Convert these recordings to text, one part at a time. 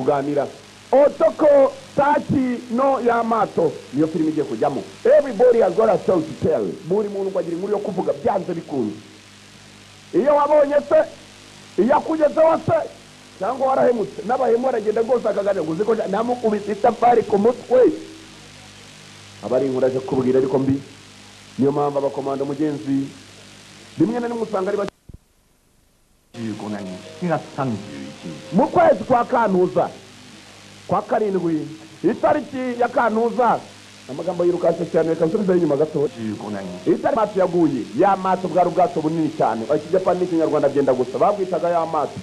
Kuganira Otoko Tachi no Yamato niyo filime igiye kujyamo. Everybody has got a story to tell. Buri muntu ngo agira inkuru yo kuvuga byanze bikunze. Iyo wabonye se, iyo akugezeho se, cyangwa warahemutse, n'abahemu baragenda rwose akaganira ngo uzi ko namukubise itafari ku mutwe. Aba ari inkuru aje kubwira ariko mbi. Niyo mpamvu abakomando mugenzi rimwe na rimwe usanga ari bake. 15年7月31日 Mu kwezi kwa Kantuza kwa karindwi, itariki ya Kantuza, amagambo yirukanse cyane, reka nsubizeyo inyuma gato. 15年 Itari mato yaguye, ya mato bwari ubwato bunini cyane, Ikijapani n'Ikinyarwanda byenda gusa, babwitaga ya mato.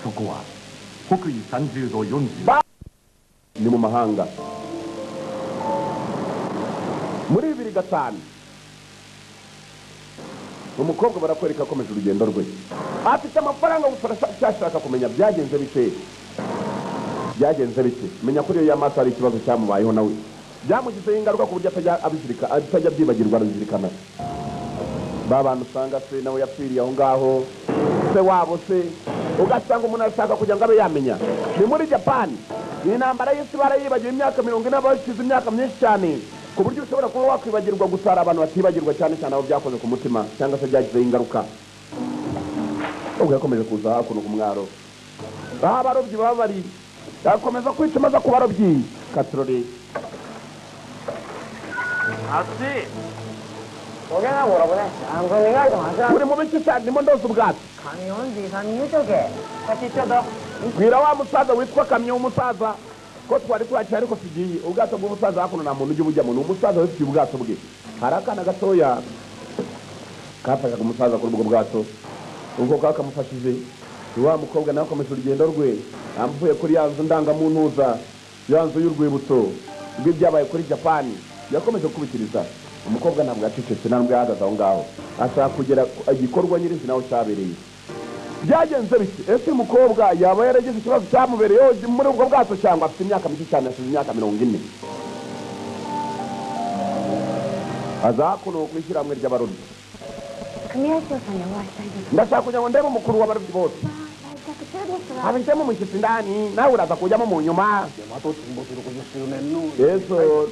そこは北緯30度40 Ba- ni mu mahanga muri 2005. Umukobwa barakwereka akomeje urugendo rwe, afite amafaranga gusa, aracyashaka kumenya byagenze bite, byagenze bite. Menya kuri iyo y'amaso hari ikibazo cyamubayeho, nawe byamugizeho ingaruka ku buryo atajya abizirika, atajya abyibagirwa, arabizirikana. Ba bantu usanga se nawe yapfiriye aho ngaho, se wabo se, ugasanga umuntu arashaka kugira ngo abe yamenya. Ni muri Japani, iyi ntambara y'isi barayibagiwe, imyaka 40 bashize, imyaka myinshi cyane ku buryo ushobora kuba wakwibagirwa. Gusa hari abantu batibagirwa, cyane cyane abo byakoze ku mutima cyangwa se byagizeho ingaruka. Ubwo yakomeje kuza hakuno ku mwaro aho abarobyi baba bari, yakomeza kwicuma aza ku barobyi katorore. 아저씨 고개나 물어보네. 아무 생각이 하자. Uri mu biki cyane? Ndimo ndoza ubwato. 강연 지산 유족에 같이 쳐도 Bwira wa musaza witwa Kamyo, umusaza, ko twari twaciye ariko tugiye. Ubwato bw'umusaza hakuno nta muntu ujya ubujyamo, ni umusaza wifitiye ubwato bwe. Hari akana gatoya kafashaga umusaza kuri ubwo bwato, ubwo kakamufashije. Ni wa mukobwa nawe akomeje urugendo rwe, avuye kuri ya nzu ndangamuntuza, ya nzu y'urwibutso rw'ibyabaye kuri Japani. Yakomeje gukubitiriza. Umukobwa ntabwo yacecetse, nta nubwo yahagaze aho ngaho, ashaka kugera igikorwa nyirizina aho cyabereye. Byagenze bite? Ese uyu mukobwa yaba yaragize ikibazo cyamubereyeho muri ubwo bwato, cyangwa afite imyaka mike cyane, asize imyaka 40? Aza hakuno ku ishyirahamwe ry'abarobyi. 組合長さんにお会いしたいんです。 Ndashaka kugira ngo ndebe umukuru w'abarobyi bose. 来客中ですが。 Habitemo umushyitsi ndani, nawe uraza kujyamo mu nyuma. 大和沈没60周年の Yesu,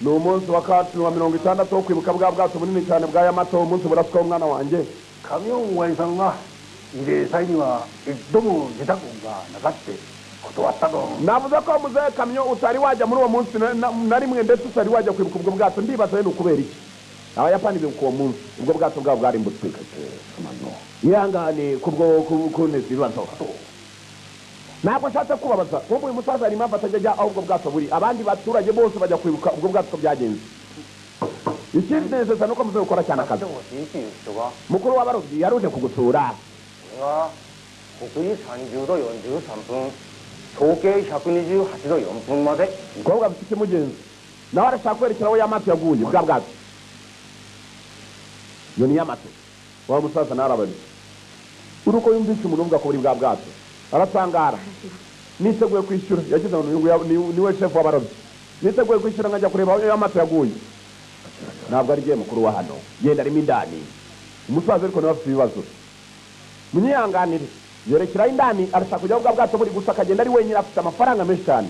ni umunsi wa kacu wa 60 wo kwibuka bwa bwato bunini cyane bwa Yamato, umunsi buraswaho umwana wanjye. 神尾親さんは慰霊祭には一度も出たことがなかって断ったと。 Navuze ko muzehe Kamyo utari wajya muri uwo munsi na rimwe, ndetse utari wajya kwibuka ubwo bwato. Ndibaza rero ni ukubera iki Abayapani bibuka uwo munsi ubwo bwato bwabo bwarimbutse. Ihangane kubwo kunteza ibibazo, ntabwo nshatse kubabaza. Nk'ubu uyu musaza hari impamvu atajya ajya aho ubwo bwato buri, abandi baturage bose bajya kwibuka ubwo bwato uko byagenze. Ikindi nezeza nuko muze gukora cyane akazi. してほしいっていう人が Mukuru w'abarobyi yaruje kugusura. これが北緯30度43分東経128度4分まで。 Umukobwa afite ikimugenza, nawe arashaka kwerekera aho Yamato yaguye, bwa bwato. Iyo ni Yamato. Wa musaza narababi uruko yumvise umuntu uvuga ko buri bwa bwato, aratangara. Niteguye kwishyura, yagize ngo uyu nguyu niwe shefu w'abarobyi. Niteguye kwishyura nkajya kureba aho Yamato yaguye. Ntabwo ari giye mukuru wa hano, yenda arimo indani umusaza, ariko nawe afite ibibazo, munyihanganire. Yerekeraho indani, arashaka kujya aho bwa bwato buri, gusa akagenda ari wenyine, afite amafaranga menshi cyane.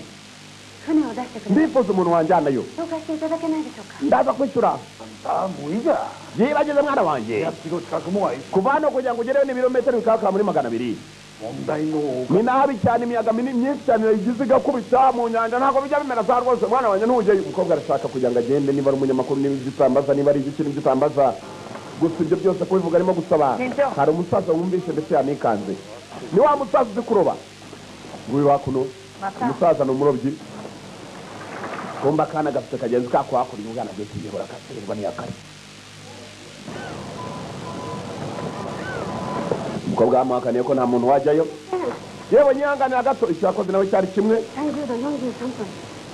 船を出してくれ。 Ndifuza umuntu wanjyanayo. 紹介していただけないでしょうか。 Ndaza kwishyura. あもういいじゃ Yibagize mwana wanjye. 200キロ近くもあい Kuva hano kugira ngo ugereyo ni ibirometero bikaba muri 200. 問題の Ni nabi cyane, imiyaga minini myinshi cyane igize igakubita mu nyanja, ntabwo bijya bimera za rwose. Mwana wanjye, ntujyeyo. Umukobwa arashaka kugira ngo agende, niba ari umunyamakuru, niba ibyo utambaza, niba ari igiki n'ibyo utambaza. Gusa ibyo byose kubivuga arimo gusaba. Hari umusaza wumvise ndetse yanikanze, ni wa musaza uzi kuroba. Nguyu hakuno umusaza ni umurobyi. Kumba akana gafite kagenzi kako hakurya, umwana agiye kuyobora akaterwa n'iyakare. Umukobwa yamuhakaniye ko nta muntu wajyayo. Yewe, nyihanganira gato, icyo yakoze nawe cyari kimwe. 30度43分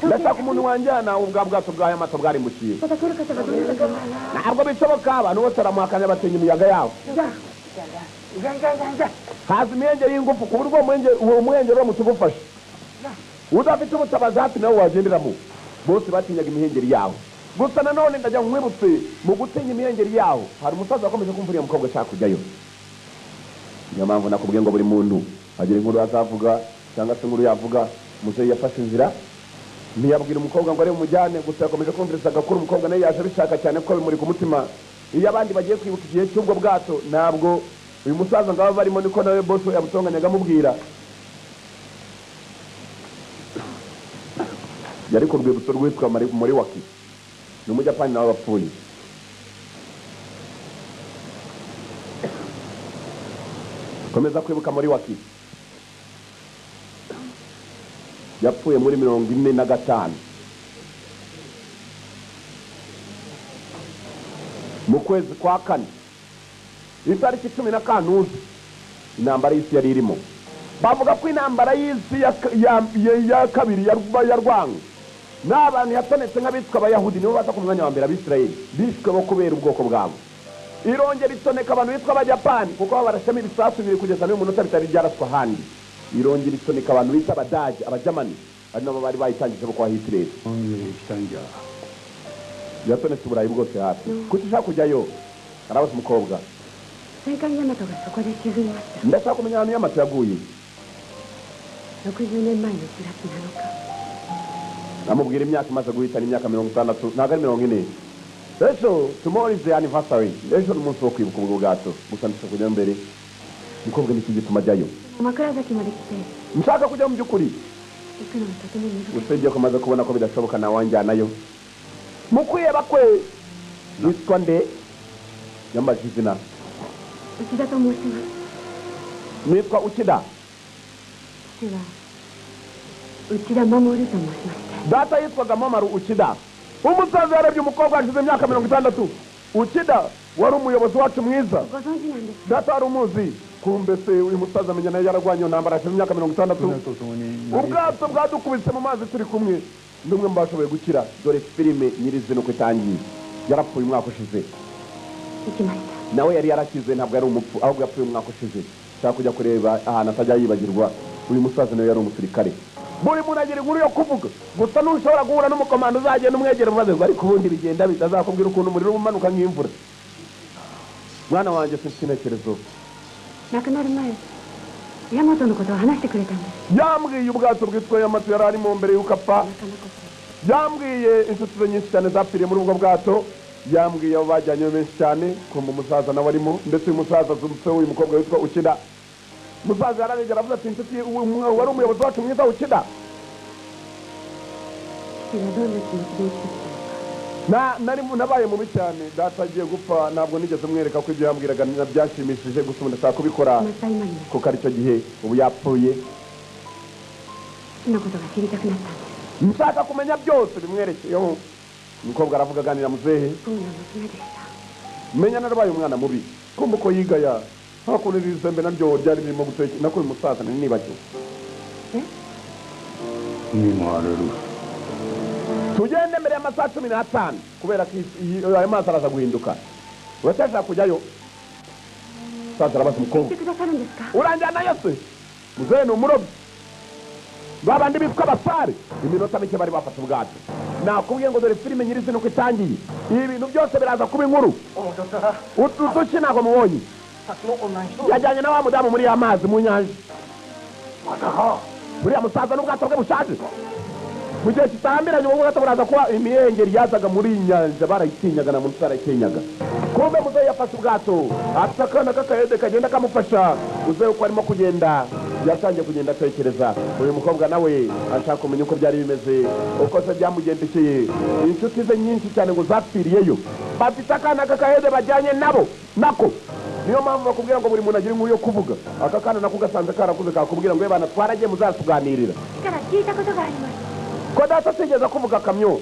東 Ndashaka umuntu wanjyana ubwa bwato bwa Yamato bwarimbukiye. いただける方がどなたか。 Ntabwo bishoboka, abantu bose baramuhakanira, batinya imiyaga yabo. じゃんじゃんじゃんじゃん。 Haza imihengeri y'ingufu ku buryo uwo muhengeri uramutse ugufashe udafite ubutabazi hafi nawe wagenderamo. Bose batinyaga imihengeri yawo. Gusa nanone ndajya nkwibutse, mu gutinya imihengeri yawo, hari umusaza wakomeje kumva uriya mukobwa ashaka kujyayo. Niyo mpamvu nakubwiye ngo buri muntu agira inkuru azavuga. Cyangwa se inkuru yavuga. Muzehe yafashe inzira, ntiyabwira umukobwa ngo ari bumujyane, gusa yakomeje kumviriza agakuru. Umukobwa nawe yaje abishaka cyane kuko bimuri ku mutima. Iyo abandi bagiye kwibuka igihe cy'ubwo bwato, ntabwo uyu musaza ngo abe barimo, niko nawe boss yamutonganyaga amubwira. Yari ku rwibutso rwitwa Moriwaki, ni umujapani nawe wapfuye. Komeza kwibuka Moriwaki, yapfuye muri 45 mu kwezi kwa kane, itariki 10 intambara y'isi yari irimo. Bavuga ko intambara y'isi ya kabiri yarwanywe n'abantu yatonetse nk'abitwa Abayahudi, nibo baza ku mwanya wa mbere. Abisirayeli bishwe bo kubera ubwoko bwabo. Irongera itoneka abantu bitwa Abajapani, kuko barashamo ibisasu bibiri kugeza n'uyu munota bitari byaraswa ahandi. Irongera itoneka abantu bita Abadage, Abajamani, ari nabo bari bayitangije bo kwa Hitler. Yatonetse Uburayi bwose hafi. Kuki ushaka kujyayo? Arabaza umukobwa. Ndashaka kumenya ahantu Yamato yaguye. Namubwira imyaka imaze guhitana, imyaka 60, ntabwo ari 40. Ejo, tomorrow is the anniversary. Ejo ni umunsi wo kwibuka ubwo bwato. Gusa ndashaka kujya mbere. Umukobwa niki gituma ajyayo? Nshaka kujya mu by'ukuri. Usibye ko maze kubona ko bidashoboka nawe wanjyanayo. Mu kwiheba kwe witwa nde? Yambaje izina. Nitwa Uchida. Data yitwaga Mamaru Uchida. Umusaza yarebye umukobwa hashize imyaka 60. Uchida wari umuyobozi wacu mwiza. Data wari umuzi. Kumbe se uyu musaza amenya nawe yararwanye intambara hashize imyaka 60. Ubwato bwadukubise mu mazi turi kumwe. Ndi umwe mu bashoboye gukira. Dore filime nyirizina uko itangiye. Yarapfuye umwaka ushize. Nawe yari yarakize, ntabwo yari umupfu, ahubwo yapfuye umwaka ushize. Nshaka kujya kureba ahantu atajya yibagirwa. Uyu musaza nawe yari umusirikare. Buri muntu agira inkuru yo kuvuga. Gusa ntushobora guhura n'umukomando uzagenda umwegera umubaze ngo ariko ubundi bigenda bitazakubwira ukuntu umuriro umanuka nk'imvura. Mwana wanjye sinfite intekerezo. Yambwiye ubwato bwitwa Yamato yari arimo mbere y'uko apfa. Yambwiye inshuti ze nyinshi cyane zapfiriye muri ubwo bwato. Yambwiye abo bajyanye benshi cyane, kumva umusaza nawe arimo, ndetse uyu musaza azumutse uyu mukobwa witwa Uchida. Musaza yararengera aravuga ati inshuti wari umuyobozi wacu mwiza Uchida. Nabaye mubi cyane, data agiye gupfa ntabwo nigeze mwereka ko ibyo yambwiraga byashimishije, gusa ubu ndashaka kubikora kuko aricyo gihe ubu yapfuye. Nshaka kumenya byose bimwerekeyeho. Umukobwa aravuga aganira muzehe. Menya narabaye umwana mubi. Kumva uko yigaya. Hakuno iri zembe naryo ryari ririmo guteka, nako uyu musaza nari nibagiwe. Tugende mbere y'amasaha 15 kubera ko ayo mazi araza guhinduka. Uracyashaka kujyayo? Musaza arabaza umukobwa. Uranjyanayo se? Muzehe ni umurobyi. Babandi bitwa abasare. Iminota mike bari bafashe ubwato. Nakubwiye ngo dore filime nyirizina uko itangiye. Ibi bintu byose biraza kuba inkuru. Utuki ntabwo mubonye. Yajyanye na wa mudamu muri ya mazi mu nyanja. Buriya musaza n'ubwato bwe bushaje. Mu gihe kitambiranye ubwo bwato buraza kuba imihengeri yazaga muri iyi nyanja, barayitinyaga na muntu utarayitinyaga. Kumbe muzehe yafashe ubwato, afite akana k'akayede kagenda kamufasha. Muzehe uko arimo kugenda yatangiye kugenda atekereza. Uyu mukobwa nawe ashaka kumenya uko byari bimeze, uko se byamugendekeye. Inshuti ze nyinshi cyane ngo zapfiriyeyo. Bafite akana k'akayede bajyanye nabo nako. Niyo mpamvu bakubwira ngo buri muntu agira inkuru yo kuvuga. Aka kana nako gasanze karakuze kakubwira ngo bana twaragiye muzatuganirira. Ko data atigeze kuvuga Kamyo,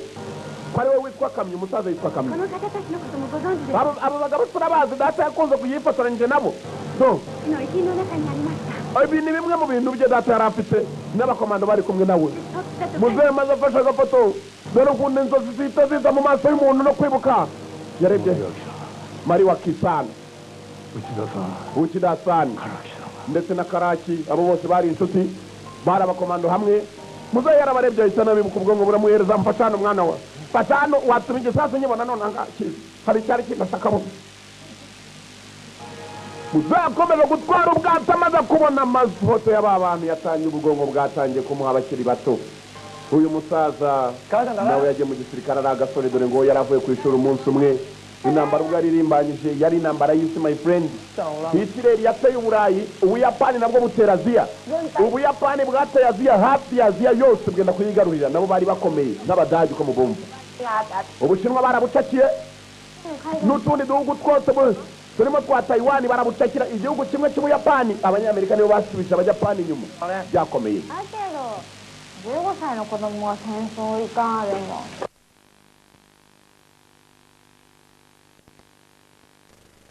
ko ari we witwa Kamyo, umusaza yitwa Kamyo. Abo bagabo turabazi, data yakunze kuyifotoranyije nabo. Ibi ni bimwe mu bintu bye data yari afite, n'abakomando bari kumwe nawe. Muzehe maze afashe agafoto, dore ukuntu inzozi zihita ziza mu maso y'umuntu no kwibuka. Yarebye Moriwaki-san, Uchida-san ndetse na Karaki, abo bose bari inshuti, bari abakomando hamwe. Muzehe yarabarebye ahita anabibuka, ubwonko buramuhereza. Mfasha hano mwana wa, mfasha hano, watuma igisasu nkibona none aha hari icyari kindashakamo. Muzakomeza gutwara ubwato amaze kubona amafoto y'aba bantu yatangiye ubwonko bwatangiye kumuha abakiri bato. Uyu musaza nawe yagiye mu gisirikare ari agasore, dore ngo yaravuye ku ishuri umunsi umwe. Intambara ubwo yaririmbanyije yari intambara y'isi my friend. Hitler yateye Uburayi, Ubuyapani nabwo butera Aziya. Ubuyapani bwateye Aziya, hafi ya Aziya yose bwenda kuyigarurira, nabo bari bakomeye nk'Abadage uko mubumva. Ubushinwa barabucakiye n'utundi duhugu twose turimo twa Taiwan barabucakira. Igihugu kimwe cy'Ubuyapani, Abanyamerika nibo basubije Abajapani inyuma, byakomeye. だけど15歳の子供が戦争いかんでも。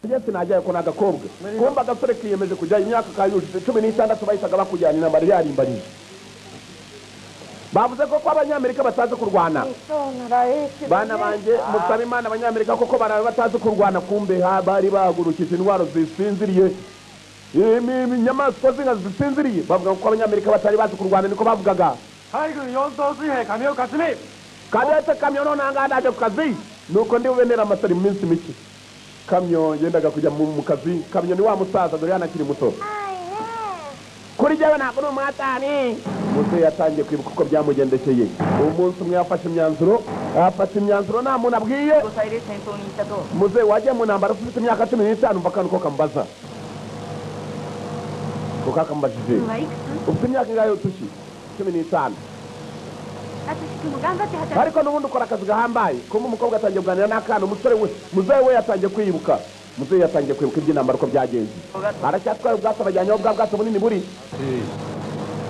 Ndetse najyayo ko n'agakobwa kumva agasore kiyemeje kujya imyaka kayujuje 16 bahitaga bakujyana intambara yarimbanyije. Bavuze ko ko Abanyamerika batazi kurwana. そうならいいけど Bana ね。 banjye musabe Imana Abanyamerika koko barabe batazi kurwana, kumbe bari bahagurukije intwaro zisinziriye, inyamaswa z'inkazi zisinziriye. Bavuga ko Abanyamerika batari bazi kurwana, niko bavugaga. 海軍四等水兵神尾克美。 Kadete kamyo none ahangaha ndaje ku kazi, nuko ndi bube amasari mu minsi mike. Kamyo yendaga kujya mu kazi. Kamyo ni wa musaza dore yanakiri muto. Kuri jyewe ntabwo ni umwatani. Muzehe yatangiye kwibuka uko byamugendekeye. Umunsi umwe yafashe imyanzuro, afata imyanzuro nta muntu abwiye. 5歳で戦争に行ったと。 Muzehe wagiye mu ntambara ufite imyaka 15, umva akantu ko kamubaza ko kakamubajije, はいくつ？ ufite imyaka ingahe utushi? 15. あつし君も頑張って働 Ariko n'ubundi ukora akazi gahambaye. Kumbe umukobwa atangiye kuganira n'akana, umusore we muzehe we yatangiye kwibuka. Muzehe yatangiye kwibuka iby'intambara uko byagenze. Aracyatwaye ubwato, abajyanyeho bwa bwato bunini buri.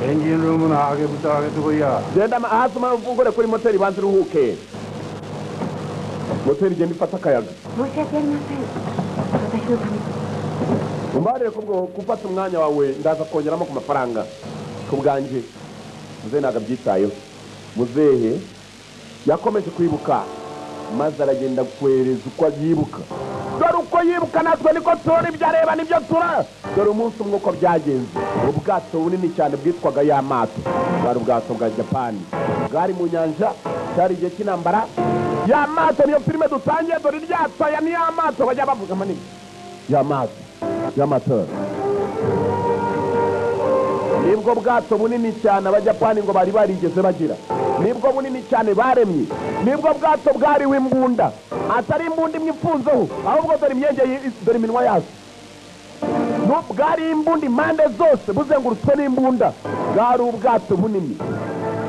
エンジンルームの上げ蓋上げてこいや。 Genda hasi ufungure kuri moteri banza uruhuke. Moteri igenda ifata akayaga. 申し訳ありません。私のために。 Umbarire kubwo gufata umwanya wawe, ndaza kongeramo ku mafaranga ku bwanjye. Muzehe ntabwo abyitayeho. Muzehe yakomeje kwibuka maze aragenda kwereza uko yibuka. Dore uko yibuka natwe niko tubona ibyo areba nibyo tura. Dore umunsi umwe uko byagenze. Ubwato bunini cyane bwitwaga Yamato, bwari ubwato bwa Japani, bwari mu nyanja, cyari igihe cy'intambara. Yamato niyo filime dutangiye. Dore iryato aya ni Yamato bajya bavuga manini. Yamato, Yamato nibwo bwato bunini cyane Abajapani ngo bari barigeze bagira, nibwo bunini cyane baremye, nibwo bwato bwariwe imbunda, atari imbunda imwe ifunzeho, ahubwo dore imyenge, dore iminwa yazo. Bwari imbunda impande zose, buzengurutswe n'imbunda. Bwari ubwato bunini,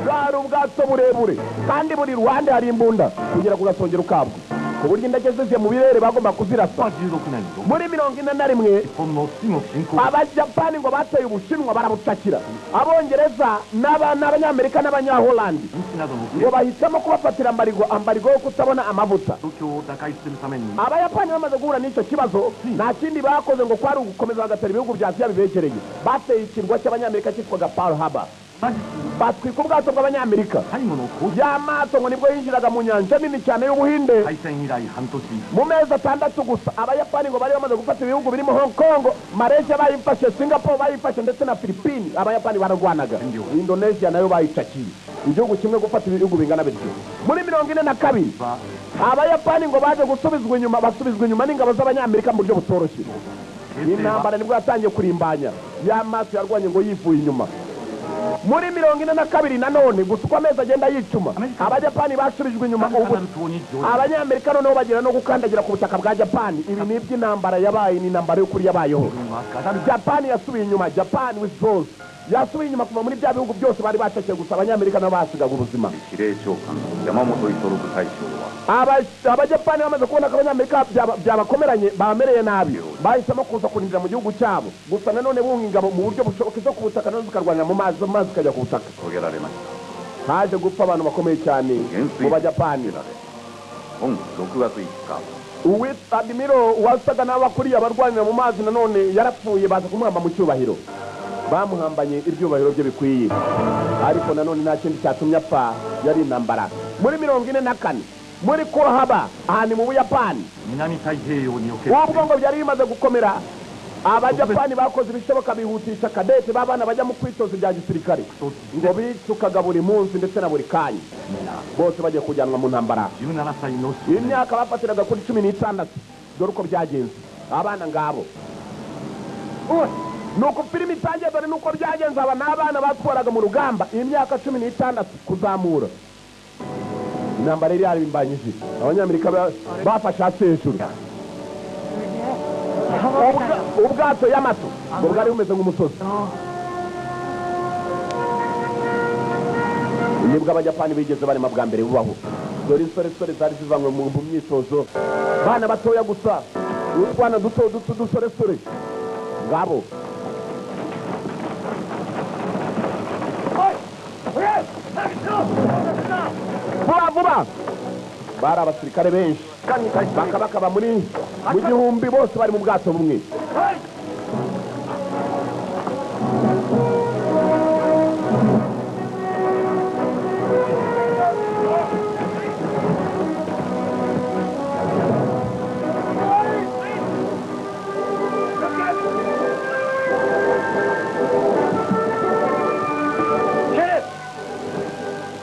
bwari ubwato burebure, kandi buri ruhande hari imbunda kugera ku gasongero kabwo, ku buryo indege ziziye mu birere bagomba kuzirasa. 16年6 Muri 41 日本の中国侵攻 Abajapani ngo bateye Ubushinwa barabucakira. Abongereza n'Abanyamerika n'Abanyaholandi 禁止などの ngo bahitamo kubafatira ambarigo, ambarigo yo kutabona amavuta. 状況を打開するために Abayapani bamaze guhura n'icyo kibazo, nta kindi bakoze ngo kwari ugukomeza bagatera ibihugu bya Aziya bibegereye. Bateye ikirwa cy'Abanyamerika cyitwaga Pearl Harbor, 同じく batwika ubwato bw'Abanyamerika. 最後の交 Yamato ngo nibwo yinjiraga mu nyanja nini cyane y'Ubuhinde. 開戦以来半年 Mu mezi 6 gusa Abayapani ngo bari bamaze gufata ibihugu birimo Hong Kong, Malaysia bayifashe, Singapore bayifashe ndetse na Philippines. Abayapani bararwanaga. Indonesia nayo bayicakiye. Igihugu kimwe gufata ibihugu bingana bityo. Muri 42 は Abayapani ngo baje gusubizwa inyuma, basubizwa inyuma n'ingabo z'Abanyamerika mu buryo butoroshye. 平成は Intambara nibwo yatangiye kurimbanya. Yamato yarwanye ngo yivuye inyuma. Muri 42 nanone gusa uko amezi agenda yicuma, Abajapani basubijwe inyuma. カ Ubu ナル島に上陸 Abanyamerika noneho bagera no gukandagira ku butaka bwa Japani. Ibi ni iby'intambara yabaye, ni intambara y'ukuri yabayeho. 軍はガダル Japani yasubiye inyuma, Japan withdraws, yasubiye inyuma kuva muri bya bihugu byose bari bacakeye, gusa Abanyamerika nabo basigaga ubuzima. 司令長官山本五十六大将は Abajapani bamaze kubona ko Abanyamerika byabakomeranye, bamereye nabi, bahisemo kuza kurindira mu gihugu cyabo, gusa nanone bunga ingabo mu buryo bushoboka izo ku butaka nazo zikarwanira mu mazi, amazi zikajya ku butaka. 遂げられました Haje gupfa abantu bakomeye cyane 元 mu 帥 Bajapani. られ本6月5日 Uwitwa Admiro wasaga n'abakuriye abarwanira mu mazi nanone yarapfuye, baza kumuhamba mu cyubahiro, bamuhambanye ibyubahiro bye bikwiye. Ariko nanone nta kindi cyatumye apfa, yari intambara. Muri 44 muri Kurhaba, ahantu mu Buyapani, 南太平洋における ubwo ngo byari bimaze gukomera, Abajapani bakoze ibishoboka bihutisha kadete b'abana bajya mu kwitoza ibya gisirikare, ngo bicukaga buri munsi ndetse na buri kanya, bose bagiye kujyanwa mu ntambara. 17歳の少年 Imyaka bafatiraga kuri 16. Dore uko byagenze, abana ngabo Nuko filimi itangiye, dore nuko byagenze. Aba n'abana batwaraga mu rugamba imyaka 16 kuzamura. Intambara yari yarimbanyije, Abanyamerika bafashe hasi hejuru. Ubwato Yamato ngo bwari bumeze nk'umusozi. Nibwo Abajapani bigeze barema bwa mbere bubaho. Dore insoresore zari zivanywe mu myitozo, bana batoya gusa, utwana duto duto dusoresore ngabo. Vuba vuba bari abasirikare benshi bakabakaba muri mu gihumbi, bose bari mu bwato bumwe.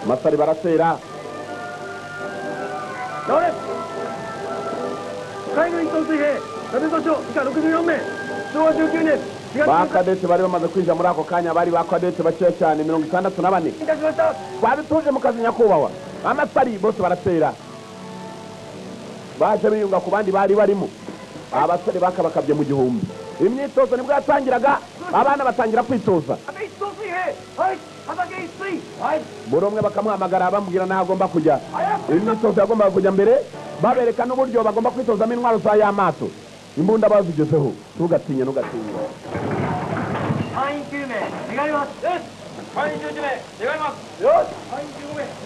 Masari baratera. Ba kadete bari bamaze kwinjira muri ako kanya, bari ba kadete bakeya cyane 64. Twabituje mu kazi nyakubahwa. Amasari bose baratera, baje biyunga ku bandi bari barimo. Abasore bakabakabye mu gihumbi. Imyitozo nibwo yatangiraga, abana batangira kwitoza. Buri umwe bakamuhamagara bamubwira n'aho agomba kujya. Imyitozo yagombaga kujya mbere, babereka n'uburyo bagomba kwitozamo intwaro za Yamato. Imbunda bazigezeho. Ntugatinye, ntugatinye.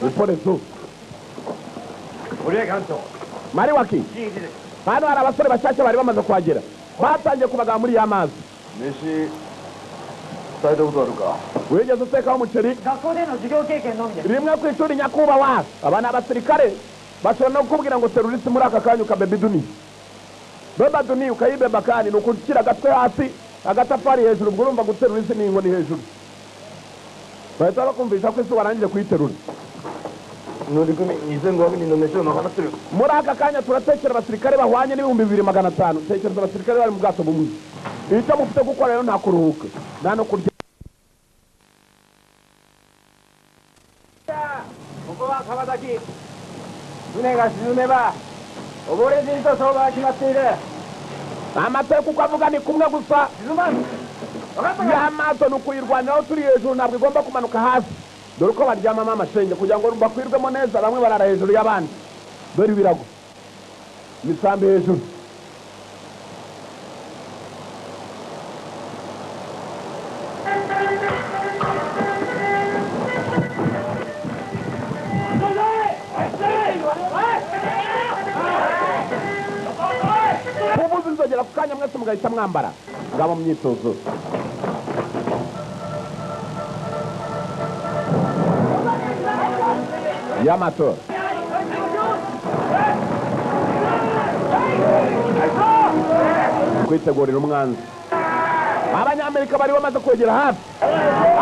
Iporezo Mariwaki, hano hari abasore bashyashya bari bamaze kuhagera, batangiye kubagaba muri ya mazi. Wigeze utekaho umuceri rimwe ku ishuri nyakubahwa? Aba ni abasirikare bashobora no kukubwira ngo terurisi muri aka kanya ukabeba iduni, beba duni ukayibeba, kandi ni ukushyira agatwe hasi agatafari hejuru, ubwo urumva guterura isi ni inkoni hejuru. Bahita bakumvisha ko isi warangije kuyiterura. Muri aka kanya turatekera abasirikare bahwanye n'2500. Tekereza abasirikare bari mu bwato bumwe. Icyo mufite gukora rero nta kuruhuka nta no kurya. Amateka uko avuga ni kumwe gusa. Yamato ni ukuyirwaniraho turi hejuru, ntabwo igomba kumanuka hasi. Dore uko baryamamo amashenge kugira ngo bakwirwemo neza, bamwe barara hejuru y'abandi. Dore ibirago, imisambi hejuru. Kubuza inzogera ku kanya mwese mugahita mwambara. Ngabo mu myitozo. Yamato kwitegurira umwanzi. Abanyamerika bari bamaze kwegera hafi.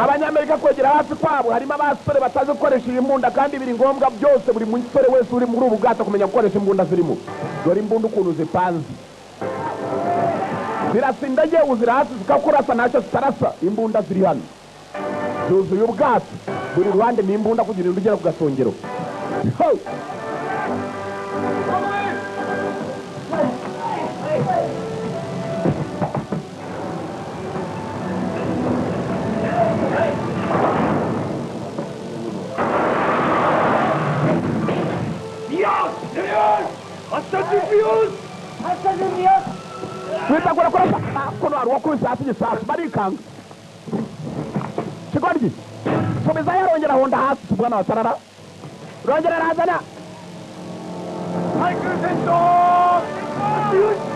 Abanyamerika kwegera hafi kwabo harimo abasore batazi gukoresha imbunda, kandi biri ngombwa byose buri musore wese uri muri ubu bwato kumenya gukoresha imbunda zirimo. Dore imbunda ukuntu zipanze, zirasa indege uzira hasi zikakurasa, ntacyo zitarasa. Imbunda ziri hano zuzuye ubwato, buri ruhande ni imbunda kugira ngo ugere ku gasongero. Witegura kurasa kono hari uwakubise hasi igisasu barikanga. Kigoryi subizayo, arongera ahonda hasi. Bwana watarara rongera arazana.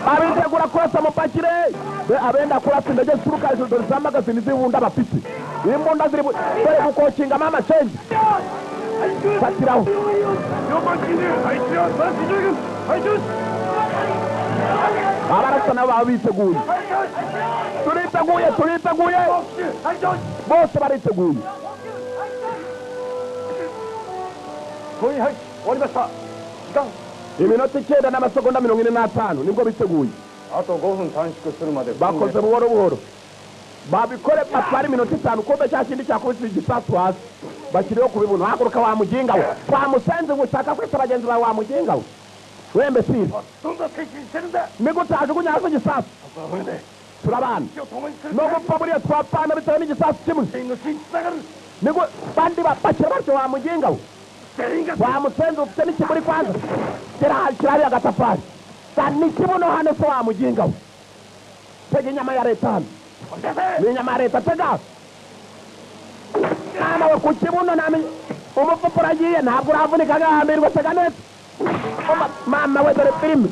Abitegura kurasa mupakire, abenda kurasa indege zituruka hejuru. Dore za magazini z'ibunda bafite, imbunda ziri dore gukokinga mama change. Fatiraho abarasa nabo baba biteguye. Turiteguye, turiteguye, bose bariteguye. Iminota 9 n'amasegonda 45 nibwo biteguye. Bakoze buhoro buhoro. Babikore batwara iminota 5 kumbe cya kindi cyakubise igisasu hasi. Bakiriho kubibuno haguruka wa muginga we. Wa musenzi ushaka kwita bagenzi bawe wa muginga we. Wembe siri. Nigute ajugunya hasi igisasu. Turabana. No gupfa buriya twapfana bitewe n'igisasu kimwe. Nigo bandi bapakira batyo wa muginga we. Wa musenzi ufite n'ikiburi kwanza. Kira hariya agatafari. Ni kibuno hano se wa muginga we. Tega inyama ya leta hano. Ni inyama ya leta tega. Mama we ku kibuno namenye umupfupu uragiye ntabwo uravunika agahambirwa tega neza. Mama we dore filime.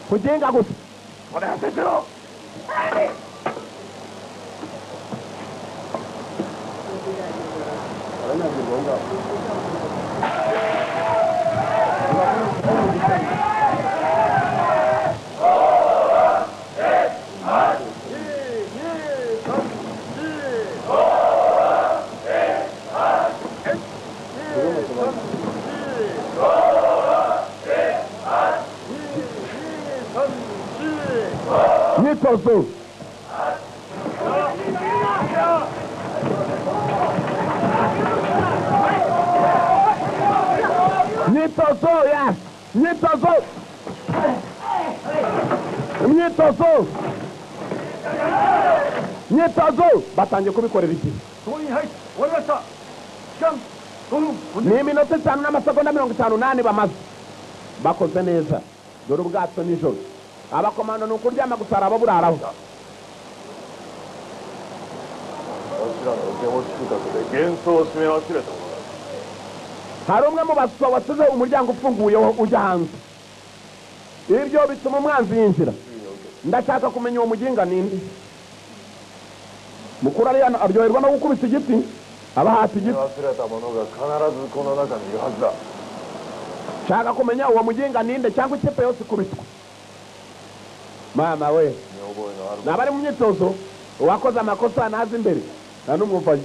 Kuginga gusa. Myitozo. Myitozo ya. Myitozo. Myitozo. Myitozo. Batangiye kubikorera iki? Ni iminota 5 n'amasegonda 58 bamaze. Bakoze neza. Dore ubwato nijoro. Abakomando ni ukuryama gusa arabo buraraho. Hari umwe mu baswa wasize umuryango ufunguye ujya hanze. Ibyo bituma umwanzi yinjira. Ndashaka kumenya uwo muginga ninde. Mukuru ari hano aryoherwa no gukubita igiti. Aba hasi igiti. Shaka kumenya uwo muginga ninde cyangwa ikipe yose ikubitwa. Mama we. Nabari mu myitozo uwakoze amakosa nazi imbere. Nta n'umwumvaye.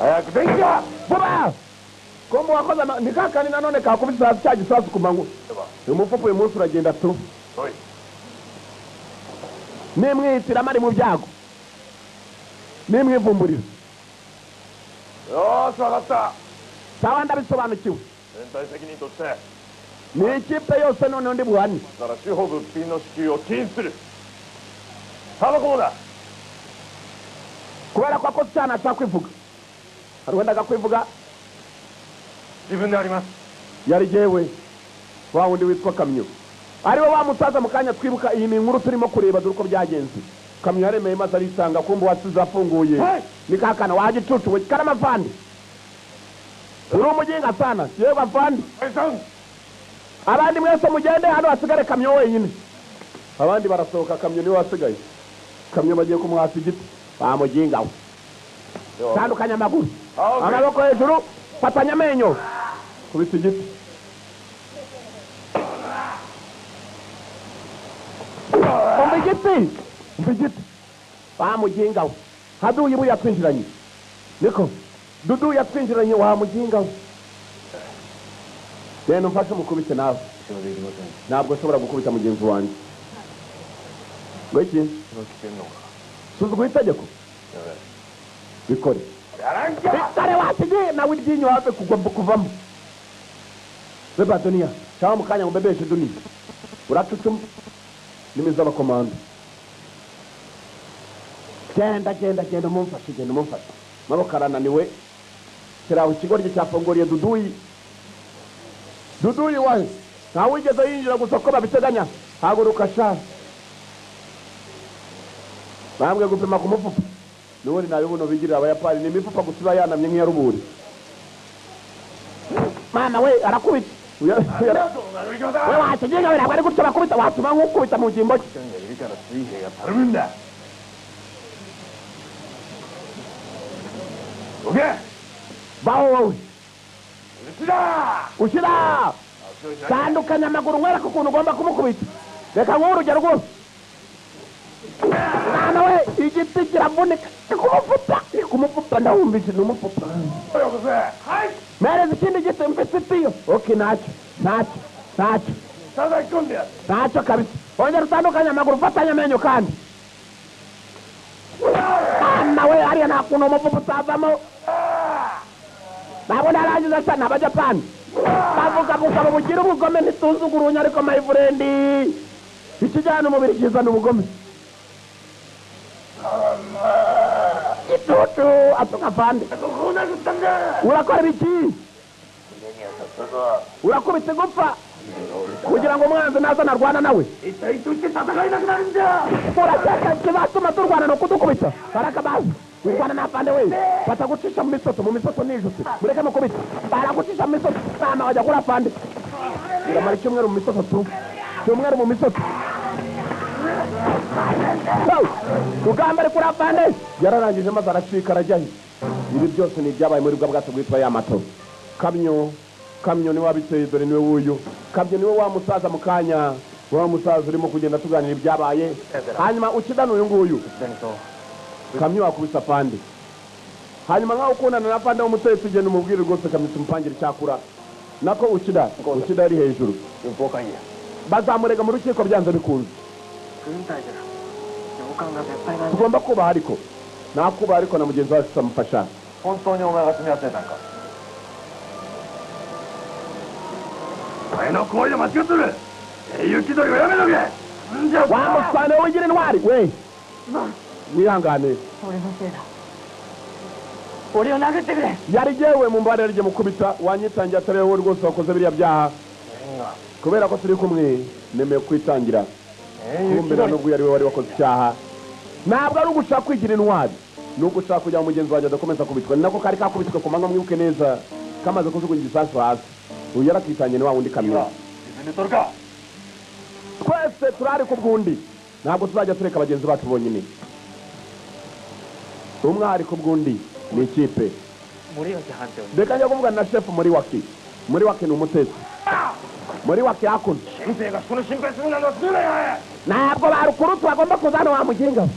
Ayakudenga buba. Kombo wakoze nikakani nanone kakubisa cya gisasu kumangu. Umufupu uyu munsi uragenda tu. Nimwitira mari mu byago. Nimwivumburira. Yo, swagata. Sawa ndabisobanukiwe. Ni ikipe yose none ndi buhani. Kubera ko akoze cyane atakwivuga. Hari wendaga kwivuga. Yari jewe wa wundi witwa Kamyo. Ariwe wa musaza mu kanya twibuka iyi ni inkuru turimo kureba dore uko byagenze. Kamyo yaremeye maze arisanga kumbe wasize afunguye. Ni kakana wagicucu we karamavandi. Uri umuginga sana. Yewe bavandi. Abandi mwese mugende hano hasigare Kamyo wenyine. Abandi barasohoka Kamyo niwe wasigaye. Kamyo bagiye kumuhasa igiti. Bamuginga we. Tandukanya amaguru. Amaboko hejuru, fatanya amenyo. Kubita igiti. Umva igiti. Umva igiti. Bamuginga we. Haduyi buya twinjiranye. Niko. Dudu yatwinjiranye wa muginga we. Genda umfashe mukubite nawe. Ntabwo nshobora gukubita mugenzi wanjye. Ngo iki? Suzugura itegeko. Bikore. Bitare wasigiye nawe iryinyo have kugomba kuvamo. Beba dunia. Cyangwa mukanya ngo bebeshe dunia. Uracucuma. Nimiza abakomando. Genda genda genda mumfashe genda mumfashe. Maboko arananiwe. Kiraho ikigoryi cyafunguriye Duduyi. Duduyi wahe. Ntawe wigeze yinjira gusa ko babiteganya. Haguruka sha. Bambwe gupima ku mufupa. Nubundi nabibuno bigirira abayapani ni imifupa gusa iba yanamye nk'iyaruburi. Mama we arakubita. We wakiginga we ntabwo ari gutyo bakubita watuma nk'ukubita mu ngingo cye. Baho wowe. Ushyira. Tandukanya amaguru nkwereke ukuntu ugomba kumukubita. Reka nguhe urugero rwose. Mama we igiti kiravunika. Kumufupa kumufupa ndawumvise ni umufupa. Mereza ikindi giti mfite itiyo. Okay ntacyo ntacyo ntacyo. 叩き込んでやる Ntacyo kabisa, ongera utandukanye amaguru, ufatanye amenyo kandi nawe hariya nta kuntu umuvugo utavamo. Ntabwo narangiza cyane. Abajapani bavuga bugabo bugira ubugome, ntituzugurunya, ariko my friend, ikijyana umubiri kizana ubugome. Gitutu atuka fande, urakora ibiki? Urakubita igupfa kugira ngo umwanzi naza narwana nawe. Urakeka kizatuma turwana ni ukudukubita? Barakabaza wirwana n'afande we, batagucisha mu misoto, mu misoto n'ijosi. Mureke mukubita, baragucisha mu misoto nama wajya kuri afande. Uramara icyumweru mu misoto tu, cyumweru mu misoto. Rugamba ari kuri afande yararangije maze aracika arajyayo. Ibi byose ni ibyabaye muri bwa bwato bwitwa Yamato. Kamyo, Kamyo niwe wabiteye, dore niwe wuyu. Kamyo niwe wa musaza mu kanya, wa musaza urimo kugenda tuganira ibyabaye. Hanyuma ukidana uyu nguyu Kamyo wakubise afande. Hanyuma nkaho ukundana na afande w'umutetsi, ugenda umubwire rwose Kamyo tumupangire icyakura. Nako ukida, ukida ari hejuru, bazamurega mu rukiko byanze bikunze. Tugomba kubaha, ariko nakubaha, ariko na mugenzi wacu tutamufasha. 本当にお前が罪集めたんかお前の行為は間違っとる。英雄気取りをやめとけ。んじゃ Wa musane wigira intwari we, wihangane. 俺のせいだ俺を殴ってくれ Yari jyewe, mu mbare rye mukubita wanyitangiye, atari wowe rwose wakoze biriya byaha. Kubera ko turi kumwe nemeye kwitangira. Kumbe nta nubwo yari we wari wakoze icyaha. Ntabwo ari ugushaka kwigira intwari, ni ugushaka kugira ngo mugenzi wanjye adakomeza kubitwa. Ni nako kari kakubitwe ku manywa, mwibuke neza, kamaze kujugunya igisasu hasi. Uyu yarakitangiye, ni wa wundi Kamyo. 自分で取るか Twese turari ku bw'undi, ntabwo tuzajya tureka bagenzi bacu bonyine. Umwe ari ku bw'undi ni ikipe. 森脇班長に Reka njya kuvugana na shefu muri waki. Muri waki ni umutetsi muri waki hakuno. 先生が人の心配するなんてするなよ。 Ntabwo barukurutu bagomba kuza hano, wa muginga.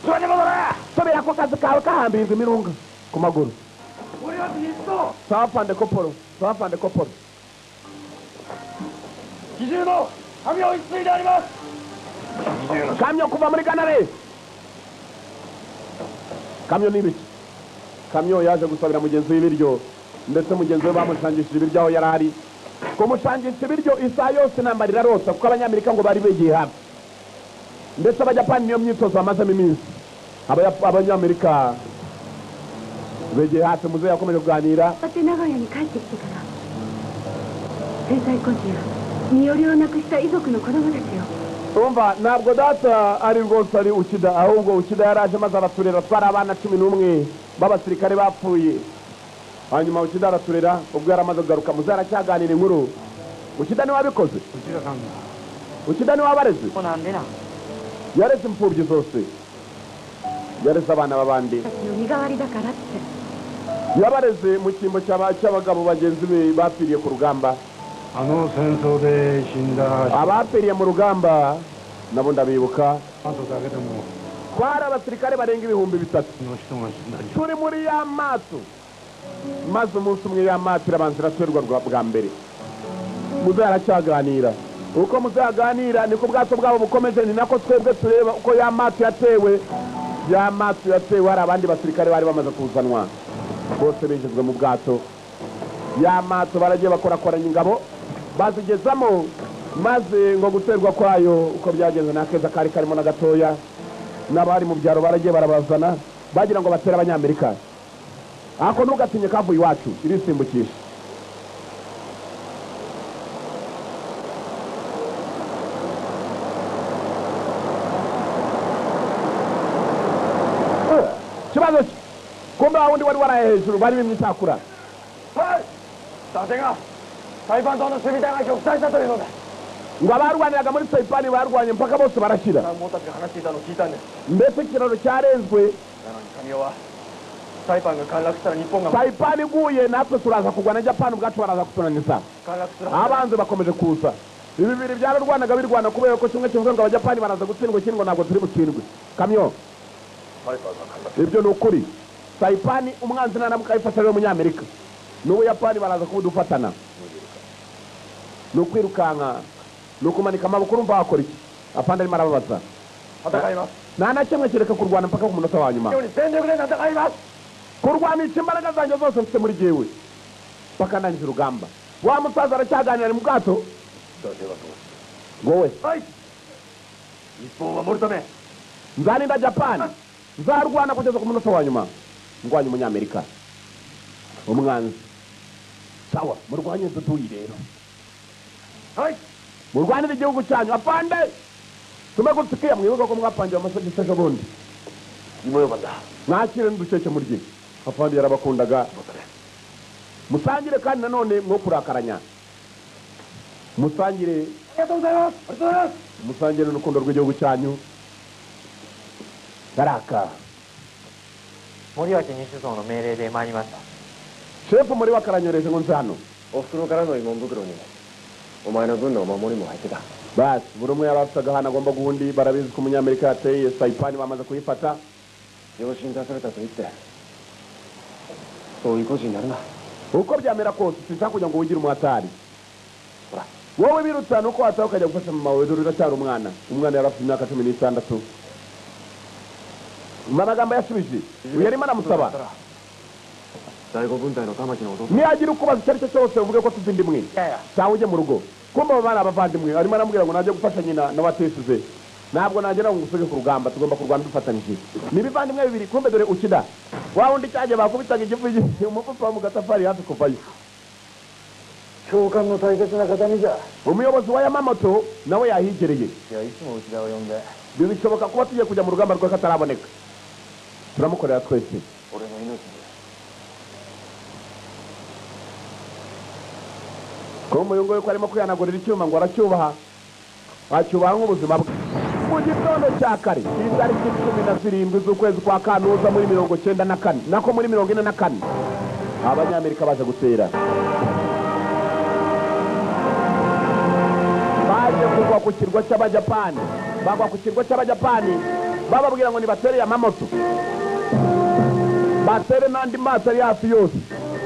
それに戻れ。 Subira ku kazi kawe, kahambirirwa imirunga ku maguru. 森脇一等 Sawa fande koporo, sawa fande koporo. 機銃の神を一対であります。 Kamyo kuva muri ganare. Kamyo ni ibiki? Kamyo yaje gusabira mugenzi we ibiryo, ndetse mugenzi we bamushangishije ibiryo aho yari ari. Kumushangisha ibiryo isaha yose intambara irarota, kuko Abanyamerika ngo bari begiye hafi, ndetse Abajapani niyo myitozo bamazemo iminsi. Abanyamerika begeye hafi. Muzehe yakomeje kuganira. さて名古屋に帰ってきてから戦災孤児や身寄りをなくした遺族の子供たちを Umva, ntabwo data ari rwose ari Ukida, ahubwo Ukida yaraje maze araturera. Twari abana 11 b'abasirikare bapfuye, hanyuma Ukida araturera. Ubwo yaramaze kugaruka, muze aracyaganira inkuru. Ukida niwe wabikoze. 内田さんが Ukida niwe wabareze. なんでな Yareze imfubyi zose, yareze abana b'abandi. たちの身代わりだからって Yabareze mu cyimbo cy'abagabo bagenzi be bapfiriye ku rugamba. あの戦争で死んだ Abapfiriye mu rugamba nabo ndabibuka. あとだけでも Twari abasirikare barenga 3000 の人が死んだんじゃ turi muri ya mato, maze umunsi umwe ya mato irabanza iraterwa bwa mbere. Muze aracyaganira. Uko muzaganira niko ubwato bwabo bukomeje, ni nako twebwe tureba uko ya mato yatewe. Ya mato yatewe, hari abandi basirikare bari bamaze kuzanwa, bose binjizwe mu bwato. Ya mato baragiye bakorakoranya ingabo bazigezamo, maze ngo guterwa kwayo uko byagenze nta keza kari karimo na gatoya. N'abari mu byaro baragiye barabazana, bagira ngo batere Abanyamerika. Ako ntugatinye, kavuye iwacu irisimbukisha. Kibazo ki? Kumbe wa wundi wari waraye hejuru bari bimye icyakura. はい伊達が裁判党の守備隊が玉砕したというのだ Ngo abarwaniraga muri Saipani barwanye mpaka bose barashira. 参謀たちが話していたのを聞いたんです Mbese ikiraro cyarenzwe. なのに神尾はサイパンが陥落したら日本が Saipani iguye natwe turaza kugwa, na Japani ubwacu baraza kutunaniza. 陥落するはず Abanzi bakomeje kuza. Ibi bibiri byararwanaga, birwana kubera ko kimwe kivuga ngo Abajapani baraza gutsindwa, ikindi ngo ntabwo turi butsindwe. Kamyo, サイパンが陥落 ibyo ni ukuri. Saipani umwanzi naramuka ayifashe ari we Munyamerika n'Ubuyapani baraza kubudufatana, ni ukwirukanka. Ni ukumanika amaboko urumva wakora iki? Afande arimo arababaza. Nta na kimwe kereka kurwana mpaka ku munota wa nyuma. Kurwanisha imbaraga zanjye zose mfite muri jyewe mpaka ndangije urugamba. Wa musaza aracyaganira ari mu bwato. Wowe nzarinda Japan, nzarwana kugeza ku munota wa nyuma ndwanya umunyamerika umwanzi. Sawa, murwanye dutuyi rero, murwanire igihugu cyanyu. Afande tumegutsikiya mwibuka ko mwapangiwe amasogisi ejo bundi, mwakire n'uducece murye. Afande yarabakundaga. Musangire kandi nanone mwo kurakaranya, musangire musangire n'urukundo rw'igihugu cyanyu. Baraka 森脇西蔵の命令で参りました。シェフ森脇からnyohereje ngo nze hano. おふくろからの慰問袋にお前の分のお守りも入ってた。 Basi buri umwe yari afite agahana agomba guha undi. Barabizi ko umunyamerika yateye Saipani, bamaze kuyifata. 養子に出されたと言ってそういう個人になるな。 Uko byamera kose sinshaka kugira ngo wigire umuhatari. Wowe birutsa nuko wataha ukajya gufasha mama wawe, dore uracyari umwana. Umwana yari afite imyaka 16. Mu magambo yasubije uyu yarimo aramusaba, 第五分隊の玉木の弟。 niyagira ukubaza icyo ari cyo cyose uvuge ko tuzi indimwe cyangwa ujye mu rugo. Kumva abo bana abavandimwe, arimo aramubwira ngo najye gufasha nyina n'abatesize, ntabwo nagera ngo ngusuge ku rugamba, tugomba kurwana dufatanyije. Ni ibivandimwe bibiri. Kumbe dore ukida wa wundi cyagiye bakubitaga igifu umupapa mu gatafari hafi kuvayo. 教官の大切な形見じゃ。 Umuyobozi wa Yamamoto nawe yahigereye. いやいつも内田を呼んで Bishoboka kuba tugiye kujya mu rugamba rw'akataraboneka, turamukorera twese. 俺の命に。 Ko uyu nguyu ko arimo kwihanagurira icyuma ngo aracyubaha, acyubaha nk'ubuzima bwe. Mu gitondo cya kare itariki 17 z'ukwezi kwa Kantuza muri 94, nako muri 44, abanyamerika baje gutera, baje kugwa ku kirwa cy'abajapani. Bagwa ku kirwa cy'abajapani bababwira ngo nibatere Yamamoto, batere n'andi mato ari hafi yose,